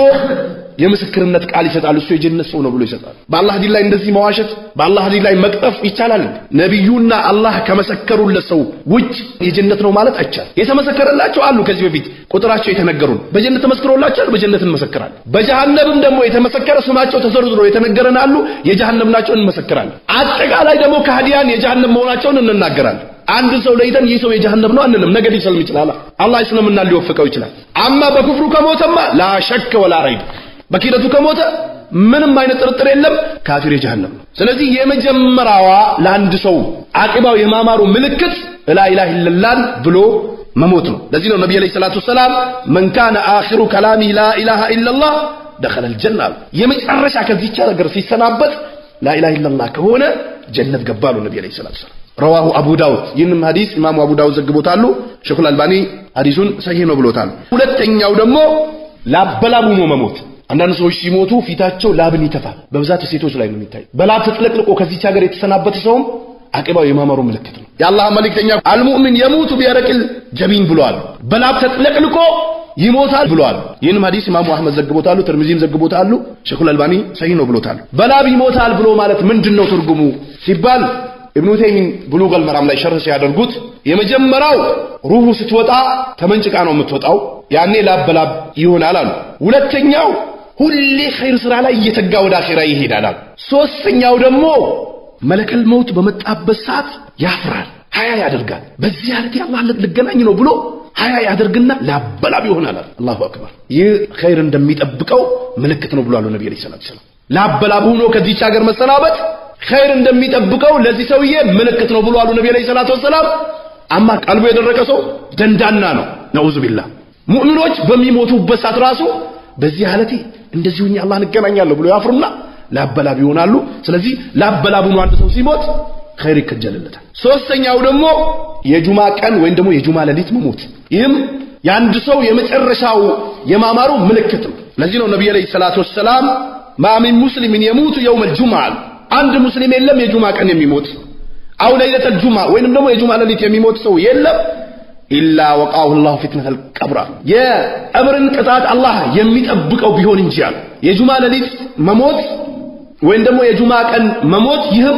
የምስክርነት ቃል ይሰጣል። እሱ የጀነት ሰው ነው ብሎ ይሰጣል። በአላህ ዲን ላይ እንደዚህ መዋሸት፣ በአላህ ዲን ላይ መቅጠፍ ይቻላል? ነብዩና አላህ ከመሰከሩለት ሰው ውጭ የጀነት ነው ማለት አይቻልም። የተመሰከረላቸው አሉ ከዚህ በፊት ቁጥራቸው የተነገሩን በጀነት ተመስክሮላቸዋል፣ በጀነት እንመሰክራለን። በጀሃነምም ደግሞ የተመሰከረ ስማቸው ተዘርዝሮ የተነገረን አሉ፣ የጀሃነም ናቸው እንመሰክራለን። አጠቃላይ ደግሞ ከሃዲያን የጀሃነም መሆናቸውን እንናገራለን። አንድ ሰው ለይተን ይህ ሰው የጀሃነም ነው አንልም። ነገ ሊሰልም ይችላል፣ አላህ እስልምና ሊወፍቀው ይችላል። أما በኩፍሩ ከሞተማ لا شك ولا ريب በኪደቱ ከሞተ ምንም አይነት ጥርጥር የለም ካፊር የጀሃነም ነው። ስለዚህ የመጀመሪያዋ ለአንድ ሰው አቂባው የማማሩ ምልክት لا إله إلا الله ብሎ መሞት ነው። ለዚህ ነው ነብዩ عليه الصلاة والسلام من كان آخر كلامه لا إله إلا الله دخل الجنة አሉ። የመጨረሻ ከዚህች ነገር ሲሰናበት لا إله إلا الله ከሆነ ጀነት ገባ አሉ ነብዩ عليه الصلاة والسلام። رواه أبو داود። ይህንም ሐዲስ ኢማሙ አቡ ዳውድ ዘግቦታሉ። ሸይኹል አልባኒ ሐዲሱን ሰሂህ ነው ብሎታል። ሁለተኛው ደግሞ ላብ በላብ ሆኖ መሞት። አንዳንድ ሰዎች ሲሞቱ ፊታቸው ላብን ይተፋል። በብዛት ሴቶች ላይ ነው የሚታይ። በላብ ተጥለቅልቆ ከዚህች ሀገር የተሰናበተ ሰውም አቂባው የማማሩ ምልክት ነው። የአላህ መልእክተኛ المؤمن يموت بعرق الجبين ብለዋል። በላብ ተጥለቅልቆ ይሞታል ብለዋል። ይህንም ሐዲስ ኢማሙ አህመድ ዘግቦታሉ፣ ትርሚዚም ዘግቦታሉ፣ ሸይኹል አልባኒ ሰሂህ ነው ብሎታል። በላብ ይሞታል ብሎ ማለት ምንድነው ትርጉሙ ሲባል ኢብኑ ተይሚን ብሉገል መራም ላይ ሸርህ ሲያደርጉት የመጀመሪያው ሩሁ ስትወጣ ተመንጭቃ ነው የምትወጣው፣ ያኔ ላብ በላብ ይሆናል አሉ። ሁለተኛው ሁሌ ኸይር ስራ ላይ እየተጋ ወደ አኺራ ይሄዳል። ሶስተኛው ደግሞ መለከል መውት በመጣበት ሰዓት ያፍራል፣ ሀያ ያደርጋል። በዚህ ሀለቴ አላህ ልገናኝ ነው ብሎ ሀያ ያደርግና ላበላብ ይሆናል። አላሁ አክበር። ይህ ኸይር እንደሚጠብቀው ምልክት ነው ብሏል ነብዩ አለይሂ ሰላቱ ወሰላም። ላበላብ ሆኖ ከዚህች ሀገር መሰናበት ኸይር እንደሚጠብቀው ለዚህ ሰውዬ ምልክት ነው ብሏል ነብዩ አለይሂ ሰላቱ ወሰላም። አማ ቀልቡ የደረቀ ሰው ደንዳና ነው። ነዑዙ ቢላህ። ሙእሚኖች በሚሞቱበት ሰዓት ራሱ በዚህ ሀለቴ እንደዚህ ሆኜ አላህን እገናኛለሁ ብሎ ያፍሩና ላበላብ ይሆናሉ። ስለዚህ ላበላብ ሆኖ አንድ ሰው ሲሞት ኸይር ይከጀልለታል። ሶስተኛው ደግሞ የጁማ ቀን ወይም ደግሞ የጁማ ሌሊት መሞት፣ ይህም የአንድ ሰው የመጨረሻው የማማሩ ምልክት ነው። ለዚህ ነው ነብዩ አለይሂ ሰላቱ ወሰላም ما من مسلم يموت يوم الجمعة፣ አንድ ሙስሊም የለም የጁማ ቀን የሚሞት أو ليلة الجمعة ወይንም ደግሞ የጁማ ሌሊት የሚሞት ሰው የለም إلا وقاه الله فتنة القبر፣ የቀብርን ቅጣት አላህ የሚጠብቀው ቢሆን እንጂ አሉ። የጁማ ሌሊት መሞት ወይም ደግሞ የጁማ ቀን መሞት ይህም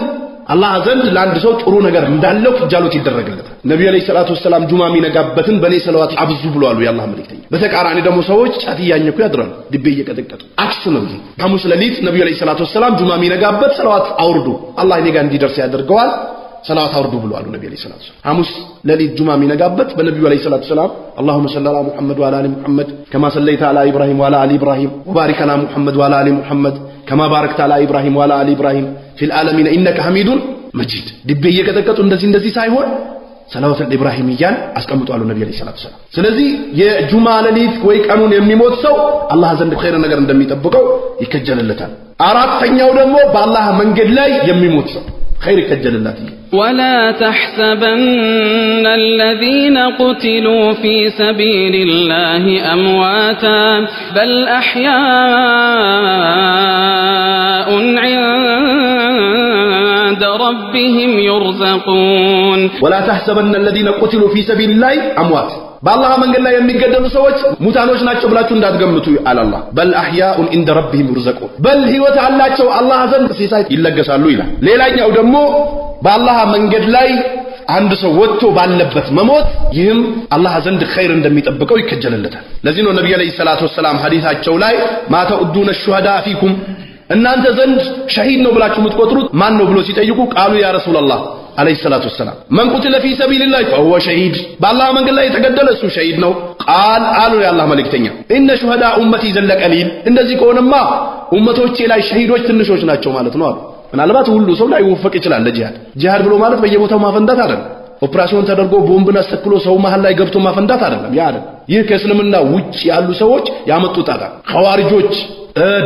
አላህ ዘንድ ለአንድ ሰው ጥሩ ነገር እንዳለው ክጃሎት ይደረግለታል። ነብዩ አለይሂ ሰላቱ ወሰላም ጁማ የሚነጋበትን በኔ ሰለዋት አብዙ ብለዋል የአላህ መልእክተኛ። በተቃራኒ ደግሞ ሰዎች ጫት እያኘኩ ያድራሉ፣ ድቤ እየቀጠቀጡ عكس ነው። ይሄ ሐሙስ ሌሊት ነብዩ አለይሂ ሰላቱ ወሰላም ጁማ የሚነጋበት ሰለዋት አውርዱ፣ አላህ እኔ ጋር እንዲደርስ ያደርገዋል፣ ሰለዋት አውርዱ ብለዋል ነብዩ አለይሂ ሰላቱ ወሰላም። ሐሙስ ሌሊት ጁማ የሚነጋበት በነብዩ አለይሂ ሰላቱ ወሰላም اللهم صل على محمد وعلى آل محمد كما صليت على إبراهيم وعلى آل إبراهيم وبارك على محمد وعلى آل محمد كما باركت على إبراهيم وعلى آل إبراهيم في العالمين إنك حميد مجيد። ድቤ እየቀጠቀጡ እንደዚህ እንደዚህ ሳይሆን ሰለዋት ኢብራሂምያን አስቀምጧል ነብዩ አለይሂ ሰላቱ ወሰላም። ስለዚህ የጁማ ሌሊት ወይ ቀኑን የሚሞት ሰው አላህ ዘንድ ኸይር ነገር እንደሚጠብቀው ይከጀልለታል። አራተኛው ደግሞ በአላህ መንገድ ላይ የሚሞት ሰው ኸይር ይከጀልለታል። ولا تحسبن الذين قتلوا في سبيل الله أمواتا بل أحياء عند ربهم يرزقون. ولا تحسبن الذين قتلوا في سبيل الله أموات፣ በአላህ መንገድ ላይ የሚገደሉ ሰዎች ሙታኖች ናቸው ብላችሁ እንዳትገምቱ አለ አላህ። بل أحياء عند ربهم يرزقون፣ በል ህይወት አላቸው አላህ ዘንድ ሲሳይ ይለገሳሉ ይላል። ሌላኛው ደግሞ በአላህ መንገድ ላይ አንድ ሰው ወጥቶ ባለበት መሞት ይህም አላህ ዘንድ ኸይር እንደሚጠብቀው ይከጀልለታል። ለዚህ ነው ነብዩ አለይሂ ሰላቱ ወሰላም ሐዲሳቸው ላይ ما تعدون الشهداء فيكم፣ እናንተ ዘንድ ሸሂድ ነው ብላችሁ የምትቆጥሩት ማን ነው ብሎ ሲጠይቁ قالوا يا رسول الله عليه الصلاة والسلام من قتل في سبيل الله فهو شهيد፣ በአላህ መንገድ ላይ የተገደለ እሱ ሸሂድ ነው ቃል አሉ የአላህ መልእክተኛ። إن شهداء أمتي إذا لقليل፣ እንደዚህ ከሆነማ ኡመቶቼ ላይ ሸሂዶች ትንሾች ናቸው ማለት ነው አሉ። ምናልባት ሁሉ ሰው ላይወፈቅ ይችላል ለጂሃድ። ጂሃድ ብሎ ማለት በየቦታው ማፈንዳት አይደለም። ኦፕሬሽን ተደርጎ ቦምብን አስተክሎ ሰው መሃል ላይ ገብቶ ማፈንዳት አይደለም። ያ አይደለም። ይህ ከእስልምና ውጭ ያሉ ሰዎች ያመጡት ጣጣ፣ ኸዋሪጆች፣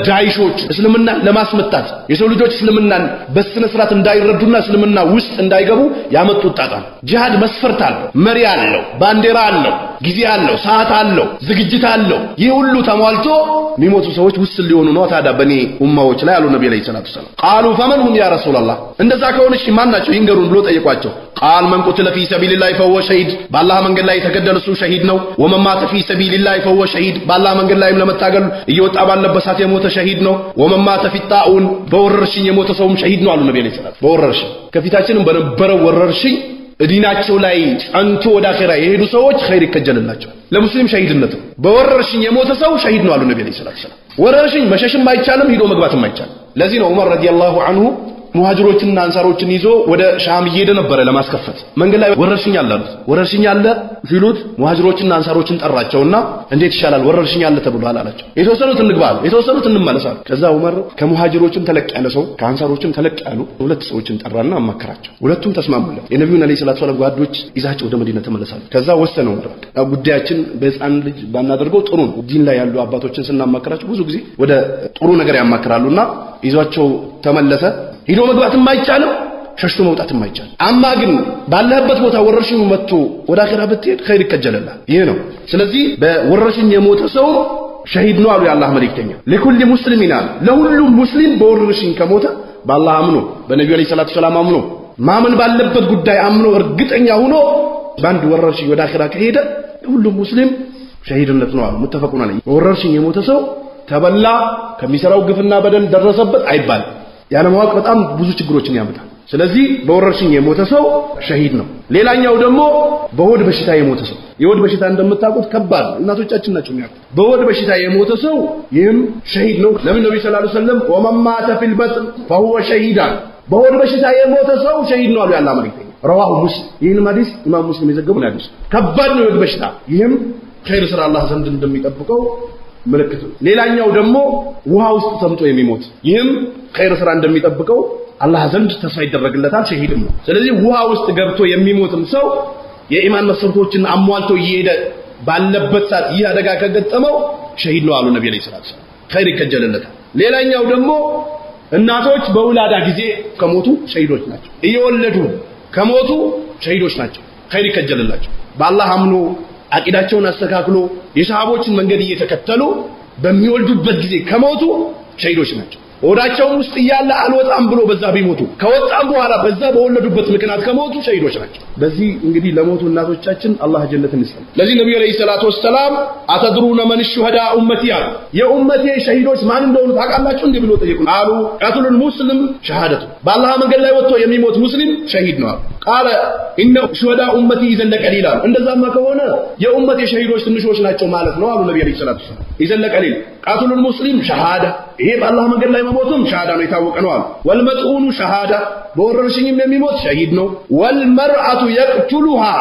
ዳይሾች እስልምናን ለማስመታት የሰው ልጆች እስልምናን በስነ ስርዓት እንዳይረዱና እስልምና ውስጥ እንዳይገቡ ያመጡት ጣጣ። ጂሃድ መስፈርት አለው፣ መሪ አለው፣ ባንዲራ አለው፣ ጊዜ አለው፣ ሰዓት አለው፣ ዝግጅት አለው። ይህ ሁሉ ተሟልቶ የሚሞቱ ሰዎች ውስን ሊሆኑ ነው ታዲያ በኔ ኡማዎች ላይ አሉ ነብዩ አለይሂ ሰላቱ ወሰላም። قالوا فمن هم يا رسول الله፣ እንደዛ ከሆነ እሺ ማን ናቸው ይንገሩን ብሎ ጠየቋቸው። قال من قتل في سبيل الله فهو شهيد፣ በአላህ መንገድ ላይ የተገደለ እሱ ሸሂድ ነው። ومن مات في سبيل الله فهو شهيد፣ በአላህ መንገድ ላይም ለመታገል እየወጣ ባለበት ሰዓት የሞተ ሸሂድ ነው። ومن مات في طاعون፣ በወረርሽኝ የሞተ ሰውም ሸሂድ ነው አሉ ነብዩ አለይሂ ሰላቱ። በወረርሽኝ ከፊታችንም በነበረው ወረርሽኝ ዲናቸው ላይ ጸንቶ ወደ አኺራ የሄዱ ሰዎች ኸይር ይከጀልላቸው። ለሙስሊም ሸሂድነት ነው። በወረርሽኝ የሞተ ሰው ሸሂድ ነው አሉ ነብዩ አለይሂ ሰላቱ ወሰላም። ወረርሽኝ መሸሽም አይቻልም፣ ሂዶ መግባትም አይቻልም። ለዚህ ነው ዑመር ረዲየላሁ ዐንሁ ሙሃጅሮችንና አንሳሮችን ይዞ ወደ ሻም እየሄደ ነበረ ለማስከፈት። መንገድ ላይ ወረርሽኝ አለ አሉት። ወረርሽኝ አለ ሲሉት ሙሃጅሮችንና አንሳሮችን ጠራቸውና እንዴት ይሻላል ወረርሽኝ አለ ተብሏል አላቸው። የተወሰኑት እንግባ አሉ፣ የተወሰኑት እንመለስ አሉ። ከዛ ዑመር ከሙሃጅሮችም ተለቅ ያለ ሰው ከአንሳሮችም ተለቅ ያሉ ሁለት ሰዎችን ጠራና አማከራቸው። ሁለቱም ተስማሙለት። የነብዩን አለይሂ ሰላቱ ወሰላም ጓዶች ይዛቸው ወደ መዲና ተመለሳሉ። ከዛ ወሰነው ዑመር በቃ ጉዳያችን በህፃን ልጅ ባናደርገው ጥሩ ነው። ዲን ላይ ያሉ አባቶችን ስናማከራቸው ብዙ ጊዜ ወደ ጥሩ ነገር ያማክራሉና ይዟቸው ተመለሰ። ሂዶ መግባትም አይቻልም፣ ሸሽቶ መውጣትም አይቻልም። አማ ግን ባለህበት ቦታ ወረርሽኙ መጥቶ ወደ አኺራ ብትሄድ ኸይር ይከጀልልሃል። ይሄ ነው። ስለዚህ በወረርሽኝ የሞተ ሰው ሸሂድ ነው አሉ የአላህ መልእክተኛ። لكل مسلم አሉ፣ ለሁሉም ሙስሊም በወረርሽኝ ከሞተ በአላህ አምኖ በነቢዩ አለይሂ ሰላቱ ሰላም አምኖ ማመን ባለበት ጉዳይ አምኖ እርግጠኛ ሆኖ በአንድ ወረርሽኝ ወደ አኺራ ከሄደ ለሁሉም ሙስሊም ሸሂድነት ነው አሉ። متفق عليه። በወረርሽኝ የሞተ ሰው ተበላ፣ ከሚሰራው ግፍና በደል ደረሰበት አይባልም። ያለማወቅ በጣም ብዙ ችግሮችን ያመጣል። ስለዚህ በወረርሽኝ የሞተ ሰው ሸሂድ ነው። ሌላኛው ደግሞ በሆድ በሽታ የሞተ ሰው የሆድ በሽታ እንደምታውቁት ከባድ ነው። እናቶቻችን ናቸው የሚያውቁት። በሆድ በሽታ የሞተ ሰው ይህም ሸሂድ ነው። ለምን ነብዩ صلى الله عليه وسلم ومن مات في البطن فهو شهيد፣ በሆድ በሽታ የሞተ ሰው ሸሂድ ነው አሉ የአላህ መልእክተኛ። رواه مسلم። ይህንም ሐዲስ ኢማም ሙስሊም የዘገቡት ሐዲስ። ከባድ ነው የሆድ በሽታ። ይህም ኸይር ስራ አላህ ዘንድ እንደሚጠብቀው ምልክት ነው። ሌላኛው ደግሞ ውሃ ውስጥ ሰምጦ የሚሞት፣ ይህም ኸይር ስራ እንደሚጠብቀው አላህ ዘንድ ተስፋ ይደረግለታል፣ ሸሂድም ነው። ስለዚህ ውሃ ውስጥ ገብቶ የሚሞትም ሰው የኢማን መስፈርቶችን አሟልቶ እየሄደ ባለበት ሰዓት ይህ አደጋ ከገጠመው ሸሂድ ነው አሉ ነብዩ عليه الصلاة والسلام። ኸይር ይከጀልለታል። ሌላኛው ደግሞ እናቶች በውላዳ ጊዜ ከሞቱ ሸሂዶች ናቸው። እየወለዱ ከሞቱ ሸሂዶች ናቸው። ኸይር ይከጀልላቸው። በአላህ አምኖ አቂዳቸውን አስተካክሎ የሰሃቦችን መንገድ እየተከተሉ በሚወልዱበት ጊዜ ከሞቱ ሸሂዶች ናቸው። ሆዳቸው ውስጥ እያለ አልወጣም ብሎ በዛ ቢሞቱ፣ ከወጣም በኋላ በዛ በወለዱበት ምክንያት ከሞቱ ሸሂዶች ናቸው። በዚህ እንግዲህ ለሞቱ እናቶቻችን አላህ ጀነትን ይስጠን። ለዚህ ነብዩ عليه الصلاة والسلام أتدرون من شهداء أمتي አሉ። የኡመቴ ሸሂዶች ማን እንደሆኑ ታውቃላችሁ እንዴ ብሎ ጠየቁ። አሉ قتل المسلم شهادة፣ በአላህ መንገድ ላይ ወጥቶ የሚሞት ሙስሊም ሸሂድ ነው አሉ። قال إن شهداء أمتي إذن لقليل አሉ። እንደዛማ ከሆነ የኡመቴ ሸሂዶች ትንሾች ናቸው ማለት ነው አሉ ነብዩ عليه الصلاة والسلام። إذن لقليل قتل المسلم شهادة፣ ይሄ በአላህ መንገድ ላይ መሞቱም ሸሃዳ ነው፣ የታወቀ ነው አሉ። والمطعون شهادة፣ በወረርሽኝም የሚሞት ሸሂድ ነው። والمرأة يقتلها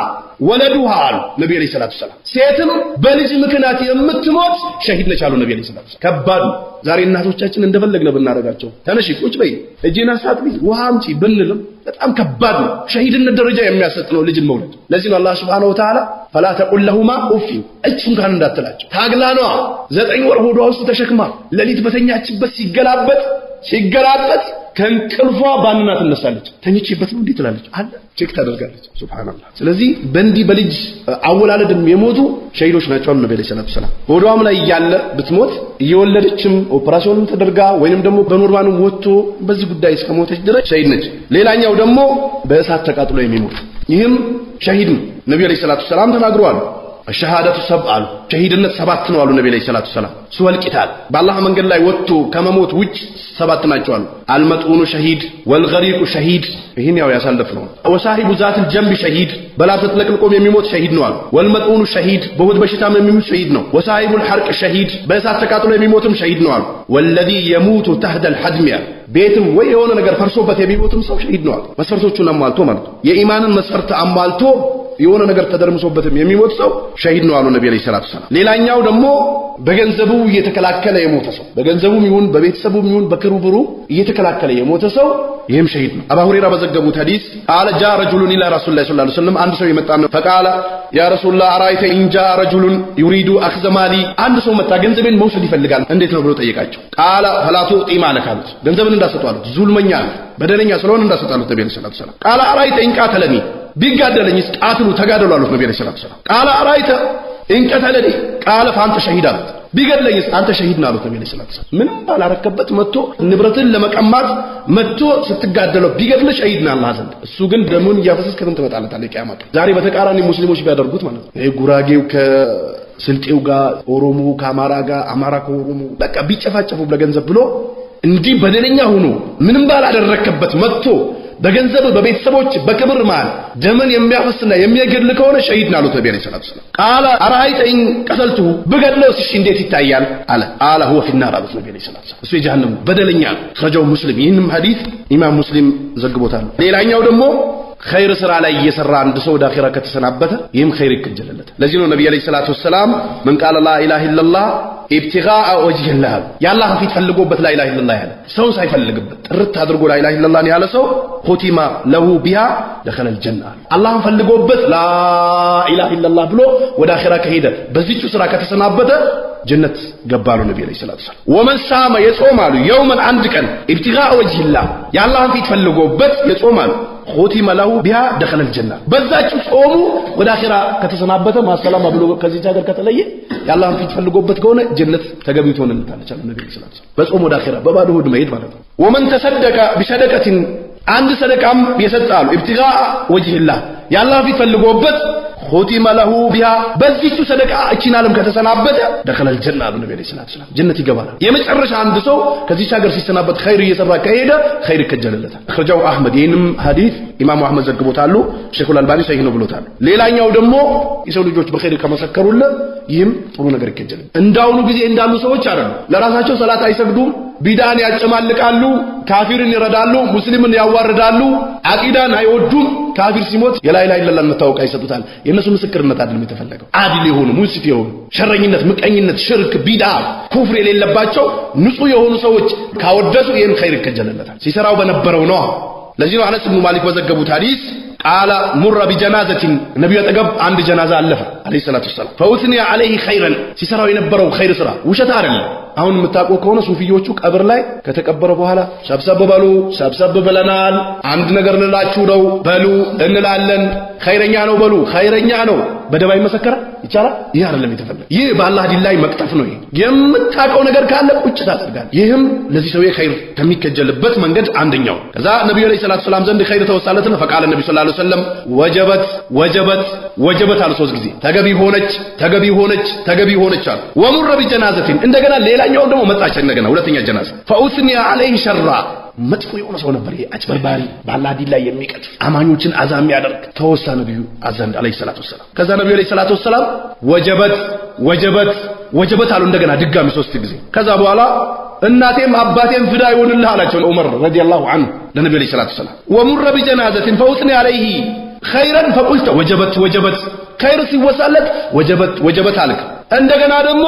ولدها አሉ ነብዩ عليه الصلاة والسلام። ሴትም በልጅ ምክንያት የምትሞት ሸሂድ ነች አሉ ነብዩ عليه الصلاة والسلام። ከባድ ነው። ዛሬ እናቶቻችን እንደፈለግነ ብናደርጋቸው ተነሺ፣ ቁጭ በይ፣ እጄን አሳጥቢ፣ ውሃ አምጪ ብንልም በጣም ከባድ ነው። ሸሂድነት ደረጃ የሚያሰጥ ነው ልጅን መውለድ። ለዚህ ነው አላህ سبحانه وتعالى فلا تقل لهما أف፣ እጭ እንኳን እንዳትላቸው። ታግላ ነዋ 9 ወር ሆዷ ውስጥ ተሸክማ ሌሊት በተኛችበት ሲገላበጥ ሲገላበጥ ከእንቅልፏ ባንና ትነሳለች። ተኝቼበት ነው እንዴ ትላለች፣ አለ check ታደርጋለች። سبحان الله። ስለዚህ በእንዲህ በልጅ አወላለድም የሞቱ ሸሂዶች ናቸው አሉ ነብዩ عليه الصلاة والسلام። ሆዷም ላይ እያለ ብትሞት፣ እየወለደችም ኦፕራሲዮንም ተደርጋ ወይንም ደግሞ በ normal ኡም ወጥቶ በዚህ ጉዳይ እስከሞተች ድረስ ሸሂድ ነች። ሌላኛው ደግሞ በእሳት ተቃጥሎ የሚሞት፣ ይህም ሸሂድ ነው። ነብዩ عليه الصلاة والسلام ተናግረዋል። الشهادة سبع አሉ። ሸሂድነት ሰባት ነው አሉ ነብዩ عليه الصلاة والسلام። سوى القتال፣ በአላህ መንገድ ላይ ወጥቶ ከመሞት ውጭ ሰባት ናቸው አሉ። المطعون شهيد، والغريق شهيد፣ ይህን ያው ያሳለፍ ነው። وصاحب ذات الجنب شهيد፣ በላብ ተጥለቅልቆም የሚሞት ሸሂድ ነው አሉ። والمطعون شهيد፣ በሆድ በሽታም የሚሞት ሸሂድ ነው። وصاحب الحرق شهيد፣ በእሳት ተቃጥሎ የሚሞትም ሸሂድ ነው አሉ። والذي يموت تحت الهدم፣ ቤትም ወይ የሆነ ነገር ፈርሶበት የሚሞትም ሰው ሸሂድ ነው አሉ። መስፈርቶቹን አሟልቶ ማለት ነው። የኢማንን መስፈርት አሟልቶ የሆነ ነገር ተደርምሶበትም የሚሞት ሰው ሸሂድ ነው አሉ ነብዩ عليه الصلاة والسلام። ሌላኛው ደግሞ በገንዘቡ እየተከላከለ የሞተ ሰው፣ በገንዘቡም ይሁን በቤተሰቡም ይሁን በክብሩ እየተከላከለ የሞተ ሰው ይህም ሸሂድ ነው። አባ ሁሬራ በዘገቡት ሐዲስ قال جاء رجل إلى رسول الله صلى الله عليه وسلم፣ አንድ ሰው የመጣ ነው። فقال يا رسول الله أرأيت إن جاء رجل يريد أخذ مالي፣ አንድ ሰው መጣ ገንዘቤን መውሰድ ይፈልጋል፣ እንዴት ነው ብሎ ጠየቃቸው። قال فلا تعطه مالك አሉት። ገንዘብን እንዳሰጡ አሉት። ዙልመኛ ነው፣ በደለኛ ስለሆነ እንዳሰጡ አሉት ነብዩ عليه الصلاة والسلام። قال أرأيت إن قاتلني፣ ቢጋደለኝስ? قاتله፣ ተጋደሉ አሉት ነብዩ عليه الصلاة والسلام። قال أرأيت إن قتلني؟ قال فأنت شهيد አሉት። ቢገድለኝስ? አንተ ሸሂድ ነህ አሉት ነብዩ عليه الصلاة والسلام። ምንም ባላረከበት መጥቶ ንብረትን ለመቀማት መጥቶ ስትጋደለው ቢገድልህ ሸሂድ ነህ አላህ ዘንድ። እሱ ግን ደሙን እያፈሰስክ ከምን ትመጣለታለህ ቂያማ ቀን። ዛሬ በተቃራኒ ሙስሊሞች ቢያደርጉት ማለት ነው። ይሄ ጉራጌው ከስልጤው ጋር፣ ኦሮሞ ከአማራ ጋር፣ አማራ ከኦሮሞ በቃ ቢጨፋጨፉ ለገንዘብ ብሎ እንዲህ በደለኛ ሆኖ ምንም ባላደረከበት መጥቶ በገንዘብ፣ በቤተሰቦች፣ በክብር መሃል ደምን የሚያፈስና የሚገድል ከሆነ ሸሂድ ነው አሉት ነብዩ عليه الصلاة والسلام። قال أرأيت إن قتلته፣ ብገድለውስ እሺ እንዴት ይታያል አለ። قال هو في النار አሉት ነብዩ عليه الصلاة والسلام። እሱ የጀሃነም በደለኛ ነው። أخرجه مسلم። ይህንም ሐዲስ ኢማም ሙስሊም ዘግቦታል። ሌላኛው ደግሞ ኸይር ስራ ላይ እየሰራ አንድ ሰው ወደ አኺራ ከተሰናበተ ይህም ኸይር ይከጀልለታል። ለዚህ ነው ነብዩ عليه الصلاة والسلام من قال لا إله إلا الله ابتغاء وجه الله፣ የአላህን ፊት ፈልጎበት لا إله إلا الله ያለ ሰው፣ ሳይፈልግበት ጥርት አድርጎ لا إله إلا الله ያለ ሰው ختم له بها دخل الجنة አሉ። አላህን ፈልጎበት لا إله إلا الله ብሎ ወደ አኺራ ከሄደ፣ በዚቹ ስራ ከተሰናበተ ጀነት ገባ አሉ ነብዩ عليه الصلاة والسلام። ومن صام፣ የጾም አሉ يوما አንድ ቀን ابتغاء وجه الله፣ የአላህን ፊት ፈልጎበት የጾም አሉ ختم له بها دخل الجنة። በዛችው ጾሙ ወደ አኺራ ከተሰናበተ፣ مع السلامة ብሎ ከዚች ሀገር ከተለየ፣ የአላህን ፊት ፈልጎበት ከሆነ ጀነት ተገቢ ትሆንለታለች አሉ ነብዩ عليه الصلاة والسلام። በጾም ወደ አኺራ በባዶ ሆድ መሄድ ማለት ነው። ومن تصدق بصدقة፣ አንድ ሰደቃም የሰጠ አሉ ابتغاء وجه الله፣ የአላህን ፊት ፈልጎበት ختم له بها በዚህቹ ሰደቃ እቺን ዓለም ከተሰናበተ دخل الجنة አሉ ነብዩ عليه الصلاة والسلام ጀነት ይገባል። የመጨረሻ አንድ ሰው ከዚህ ሀገር ሲሰናበት ኸይር እየሰራ ከሄደ ኸይር ይከጀልለታል። أخرجه أحمد ይህንም ሐዲስ ኢማሙ አህመድ ዘግቦታሉ። ሼኹል አልባኒ ሰሂህ ነው ብሎታል። ሌላኛው ደግሞ የሰው ልጆች በኸይር ከመሰከሩለት ይህም ጥሩ ነገር ይከጀልል። እንዳሁኑ ጊዜ እንዳሉ ሰዎች አይደሉም። ለራሳቸው ሰላት አይሰግዱም፣ ቢድዓን ያጨማልቃሉ፣ ካፊርን ይረዳሉ፣ ሙስሊምን ያዋርዳሉ፣ አቂዳን አይወዱም። ካፊር ሲሞት የ لا إله إلا الله መታወቂያ ይሰጡታል። የነሱ ምስክርነት አይደለም የተፈለገው። አድል የሆኑ ሙንሲፍ የሆኑ ሸረኝነት፣ ምቀኝነት፣ ሽርክ፣ ቢድዓ፣ ኩፍር የሌለባቸው ንጹህ የሆኑ ሰዎች ካወደሱ ይህም ኸይር ይከጀልለታል። ሲሰራው በነበረው ነው። ለዚህ ነው አነስ ኢብኑ ማሊክ በዘገቡት ሐዲስ قال مر بجنازة ነብዩ አጠገብ አንድ ጀናዛ አለፈ عليه الصلاة والسلام فأثني عليه خيرا ሲሰራው የነበረው ኸይር ስራ ውሸት አይደለም። አሁን የምታውቁ ከሆነ ሱፊዮቹ ቀብር ላይ ከተቀበረ በኋላ ሰብሰብ በሉ ሰብሰብ ብለናል፣ አንድ ነገር ልላችሁ ነው በሉ እንላለን፣ ኸይረኛ ነው በሉ ኸይረኛ ነው። በደባ ይመሰከራል ይቻላል? ይህ አይደለም የተፈለገው። ይህ በአላህ ዲን ላይ መቅጠፍ ነው። ይሄ የምታውቀው ነገር ካለ ቁጭ ታደርጋለህ። ይህም ለዚህ ሰውዬ ኸይር ከሚከጀልበት መንገድ አንደኛው። ከዛ ነብዩ عليه الصلاة والسلام ዘንድ ኸይር ተወሳለትና فقال النبي صلى الله عليه وسلم وجبت وجبت وجبت አሉ ሶስት ጊዜ ተገቢ ሆነች ተገቢ ሆነች ተገቢ ሆነች አሉ። ومر بجنازة እንደገና ሌላኛው ደግሞ መጣች እንደገና ሁለተኛ ጀናዛ فأثني عليه شرا መጥፎ የሆነ ሰው ነበር። ይሄ አጭበርባሪ በአላህ ዲን ላይ የሚቀጥፍ አማኞችን አዛ የሚያደርግ ተወሳ ነብዩ አዘንድ عليه الصلاة والسلام። ከዛ ነብዩ عليه الصلاة والسلام وجبت وجبت وجبت አሉ እንደገና ድጋሚ ሶስት ጊዜ። ከዛ በኋላ እናቴም አባቴም ፍዳ ይሁንልህ አላቸው ዑመር رضي الله عنه ለነብዩ عليه الصلاة والسلام። ومر بجنازة فأثني عليه خيرا فقلت وجبت وجبت ኸይር ሲወሳለት وجبت وجبت አልክ። እንደገና ደግሞ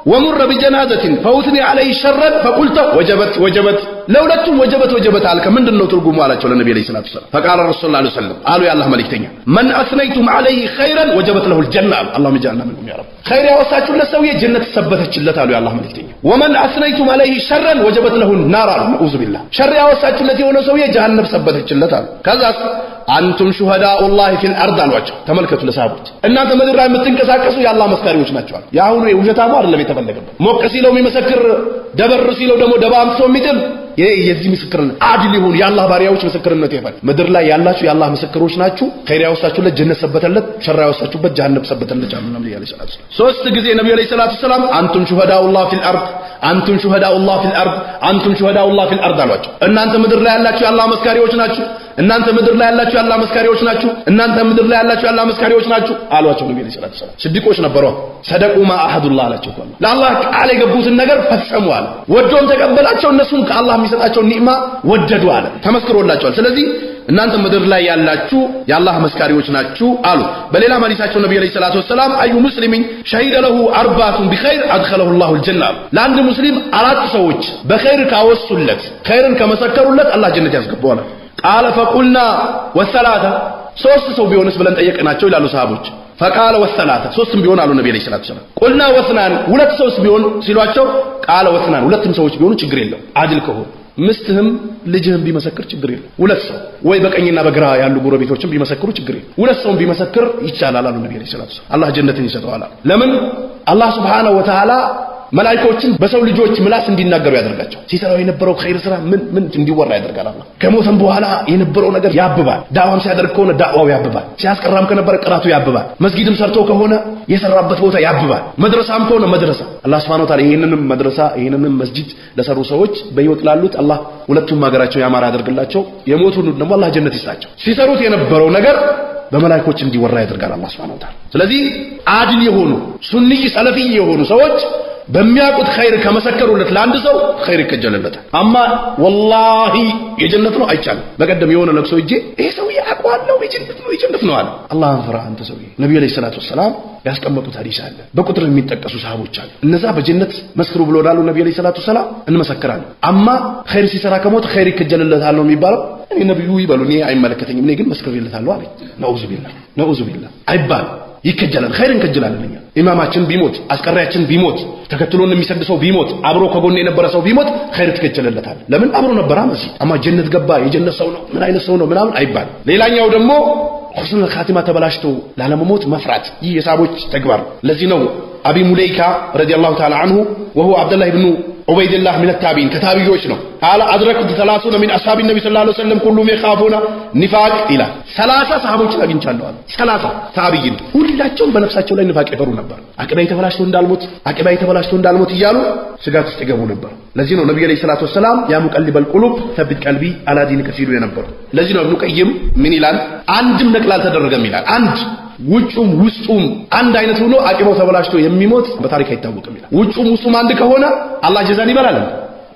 ومر بجنازة فأثني عليه شرا فقلت وجبت وجبت ለሁለቱም وجبت وجبت አልከ። ምንድነው ትርጉሙ አላቸው ለነብዩ عليه الصلاة والسلام። فقال رسول الله صلى الله عليه وسلم አሉ የአላህ መልእክተኛ من أثنيتم عليه خيرا وجبت له الجنة አሉ። اللهم اجعلنا منهم يا رب። ኸይር ያወሳችሁለት ሰውዬ ጀነት ሰበተችለት አሉ የአላህ መልእክተኛ። ومن أثنيتم عليه شرا وجبت له النار አሉ። نعوذ بالله። ሸር ያወሳችሁለት የሆነ ሰውዬ ጀሃነም ሰበተችለት አሉ። ከዛስ أنتم شهداء الله في الأرض አሏቸው። ተመልከቱ ለሰሃቦች እናንተ ምድር ላይ የምትንቀሳቀሱ የአላህ መስካሪዎች ናቸው። የአሁኑ የውሸታሙ አይደለም የተፈለገበት። ሞቅ ሲለው የሚመሰክር ደበር ሲለው ደግሞ ደባ አምጥቶ የሚጥል የዚህ ምስክርነት አድል ይሁን የአላህ ባሪያዎች ምስክርነት ይፈል። ምድር ላይ ያላችሁ የአላህ ምስክሮች ናችሁ። ኸይር ያወሳችሁለት ጀነት ሰበተለት፣ ሸር ያወሳችሁበት ጀሃነም ሰበተለት አሉ ነብዩ عليه الصلاة والسلام። ሶስት ጊዜ ነብዩ عليه الصلاة والسلام أنتم شهداء الله في الأرض أنتم شهداء الله في الأرض أنتم شهداء الله في الأرض አሏቸው። እናንተ ምድር ላይ ያላችሁ የአላህ መስካሪዎች ናችሁ። እናንተ ምድር ላይ ያላችሁ የአላህ መስካሪዎች ናችሁ። እናንተ ምድር ላይ ያላችሁ የአላህ መስካሪዎች ናችሁ አሏቸው ነብዩ عليه الصلاة والسلام። ስዲቆች ነበሩ። صدقوا ما عاهدوا الله አላቸው። ለአላህ ቃል የገቡትን ነገር ፈጸሙ አለ። ወዶም ተቀበላቸው። እነሱም ከአላህ የሚሰጣቸው ኒዕማ ወደዱ አለ። ተመስክሮላቸዋል። ስለዚህ እናንተ ምድር ላይ ያላችሁ የአላህ መስካሪዎች ናችሁ አሉ። በሌላ ሐዲሳቸው ነብዩ عليه الصلاة والسلام أي مسلم شهد له أربعة بخير أدخله الله الجنة አሉ። ለአንድ ሙስሊም አራት ሰዎች በኸይር ካወሱለት ኸይርን ከመሰከሩለት አላህ ጀነት ያስገባዋል። قال فقلنا وثلاثة ሶስት ሰው ቢሆንስ ብለን ጠየቅናቸው ይላሉ ሰሃቦች። فقال وثلاثة ሶስትም ቢሆን አሉ ነብዩ عليه الصلاة والسلام። قلنا واثنان ሁለት ሰውስ ቢሆን ሲሏቸው قال واثنان ሁለትም ሰዎች ቢሆኑ ችግር የለው አድል ከሆኑ ምስትህም ልጅህም ቢመሰክር ችግር የለም። ሁለት ሰው ወይ በቀኝና በግራ ያሉ ጎረቤቶችም ቢመሰክሩ ችግር የለም። ሁለት ሰውም ቢመሰክር ይቻላል አሉ ነብዩ عليه الصلاة والسلام። አላህ ጀነትን ይሰጠዋል አሉ። ለምን አላህ سبحانه وتعالى መላእክቶችን በሰው ልጆች ምላስ እንዲናገሩ ያደርጋቸው። ሲሰራው የነበረው ኸይር ስራ ምን ምን እንዲወራ ያደርጋል አላህ። ከሞተም በኋላ የነበረው ነገር ያብባል። ዳዋም ሲያደርግ ከሆነ ዳዋው ያብባል። ሲያስቀራም ከነበረ ቅራቱ ያብባል። መስጊድም ሰርቶ ከሆነ የሰራበት ቦታ ያብባል። መድረሳም ከሆነ መድረሳ አላህ Subhanahu Wa Ta'ala ይሄንንም መድረሳ ይሄንንም መስጊድ ለሰሩ ሰዎች በህይወት ላሉት አላህ ሁለቱም ሀገራቸው ያማረ ያደርግላቸው፣ የሞቱን ደግሞ አላህ ጀነት ይስጣቸው። ሲሰሩት የነበረው ነገር በመላእክቶች እንዲወራ ያደርጋል አላህ Subhanahu Wa Ta'ala። ስለዚህ አድል የሆኑ ሱኒ ሰለፊ የሆኑ ሰዎች በሚያውቁት ኸይር ከመሰከሩለት ለአንድ ሰው ኸይር ይከጀልለታል። አማ ወላሂ የጀነት ነው አይቻልም። በቀደም የሆነ ለቅሶ እጄ ይሄ ሰውዬ አውቀዋለሁ የጀነት ነው የጀነት ነው አለ። አላህን ፍራ አንተ ሰውዬ። ነብዩ عليه الصلاة والسلام ያስቀመጡት ሐዲስ አለ። በቁጥር የሚጠቀሱ ሰሃቦች አሉ። እነዛ በጀነት መስክሩ ብለውናል ነብዩ عليه الصلاة والسلام፣ እንመሰክራለን። አማ ኸይር ሲሰራ ከሞት ኸይር ይከጀልለታል ነው የሚባለው። እኔ ነብዩ ይበሉ እኔ አይመለከተኝም፣ እኔ ግን መስክሬለታለሁ አለኝ። نعوذ بالله نعوذ بالله አይባልም። ይከጀላል፣ ኸይር እንከጀላለን እኛ። ኢማማችን ቢሞት አስቀሪያችን ቢሞት ተከትሎን የሚሰግድ ሰው ቢሞት አብሮ ከጎን የነበረ ሰው ቢሞት ኸይር ትከጀልለታል። ለምን አብሮ ነበራ መስጂድ። አማ ጀነት ገባ የጀነት ሰው ነው ምን አይነት ሰው ነው ምናምን አይባልም። ሌላኛው ደግሞ ሁስኑል ኻቲማ ተበላሽቶ ላለመሞት መፍራት፣ ይህ የሳቦች ተግባር። ለዚህ ነው አቢ ሙለይካ رضي الله تعالى عنه وهو عبد الله بن عبيد الله من التابعين ከታቢዮች ነው። قال أدركت 30 من أصحاب النبي صلى الله عليه وسلم كلهم يخافون نفاق ይላል። 30 ሰሃቦችን አግኝቻለሁ አለ። 30 ታቢዒን ሁላቸውም በነፍሳቸው ላይ ንፋቅ ይፈሩ ነበር። አቂዳዬ ተበላሽቶ እንዳልሞት፣ አቂዳዬ ተበላሽቶ እንዳልሞት እያሉ ስጋት ውስጥ ይገቡ ነበር። ለዚህ ነው ነብዩ عليه الصلاة والسلام يا مقلب القلوب ثبت قلبي على دينك ሲሉ የነበረው። ለዚህ ነው ኢብኑ ቀይም ምን ይላል? አንድም ነቅል አልተደረገም ይላል። አንድ ውጩም ውስጡም አንድ አይነት ሆኖ አቂባው ተበላሽቶ የሚሞት በታሪክ አይታወቅም ይላል። ውጩም ውስጡም አንድ ከሆነ አላህ ጀዛን ይበላል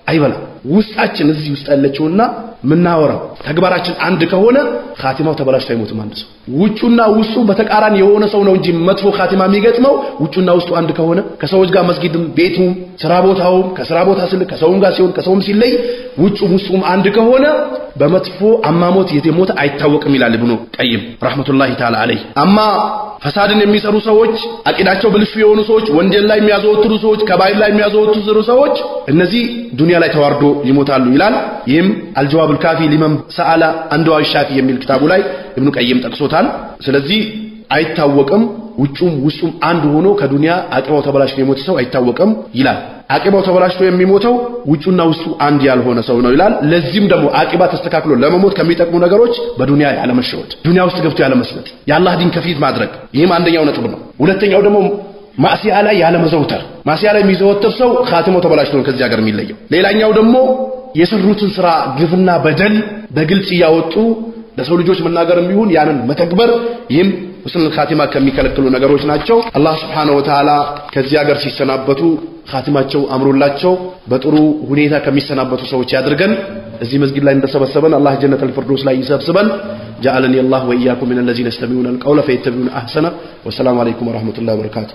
አይበላም? ውስጣችን እዚህ ውስጥ ያለችውና ምናወራው ተግባራችን አንድ ከሆነ ኻቲማው ተበላሽቶ አይሞትም አንድ ሰው። ውጩና ውስጡ በተቃራኒ የሆነ ሰው ነው እንጂ መጥፎ ኻቲማ የሚገጥመው ውጩና ውስጡ አንድ ከሆነ ከሰዎች ጋር መስጊድም፣ ቤቱም፣ ስራ ቦታውም፣ ከስራ ቦታ ስል ከሰውም ጋር ሲሆን ከሰውም ሲለይ ውጩም ውስጡም አንድ ከሆነ በመጥፎ አማሞት የሞተ አይታወቅም ይላል ኢብኑ ቀይም رحمة الله تعالى عليه። አማ ፈሳድን የሚሰሩ ሰዎች፣ አቂዳቸው ብልሹ የሆኑ ሰዎች፣ ወንጀል ላይ የሚያዘወትሩ ሰዎች፣ ከባይር ላይ የሚያዘወትሩ ሰዎች እነዚህ ዱንያ ላይ ተዋርዶ ይሞታሉ ይላል። ይህም الجواب الكافي لمن سأل عن الدواء الشافي የሚል ክታቡ ላይ ኢብኑ ቀይም ጠቅሶታል። ስለዚህ አይታወቅም ውጩም ውስጡም አንድ ሆኖ ከዱንያ አቂባው ተበላሽቶ የሞተ ሰው አይታወቅም ይላል። አቂባው ተበላሽቶ የሚሞተው ውጩና ውስጡ አንድ ያልሆነ ሰው ነው ይላል። ለዚህም ደግሞ አቂባ ተስተካክሎ ለመሞት ከሚጠቅሙ ነገሮች በዱንያ ያለመሸወድ፣ ዱንያ ውስጥ ገብቶ ያለመስመጥ፣ የአላህ ዲን ከፊት ማድረግ፣ ይህም አንደኛው ነጥብ ነው። ሁለተኛው ደግሞ ማዕሲያ ላይ ያለመዘውተር። ማዕሲያ ላይ የሚዘወትር ሰው ኻቲማው ተበላሽቶ ነው ከዚህ ሀገር የሚለየው። ሌላኛው ደግሞ የሰሩትን ስራ ግፍና በደል በግልጽ እያወጡ ለሰው ልጆች መናገርም ይሁን ያንን መተግበር፣ ይህም ሁስኑል ኻቲማ ከሚከለክሉ ነገሮች ናቸው። አላህ ሱብሓነሁ ወተዓላ ከዚህ ሀገር ሲሰናበቱ ኻቲማቸው አምሮላቸው በጥሩ ሁኔታ ከሚሰናበቱ ሰዎች ያድርገን። እዚህ መስጊድ ላይ እንደሰበሰበን አላህ ጀነተል ፊርዶስ ላይ ይሰብስበን። ጀዐለኒ አላህ ወኢያኩም ሚነል ለዚነ የስተሚዑነ አልቀውለ ፈየተቢዑነ አህሰነ። ወሰላሙ አለይኩም ወረህመቱላሂ ወበረካቱ።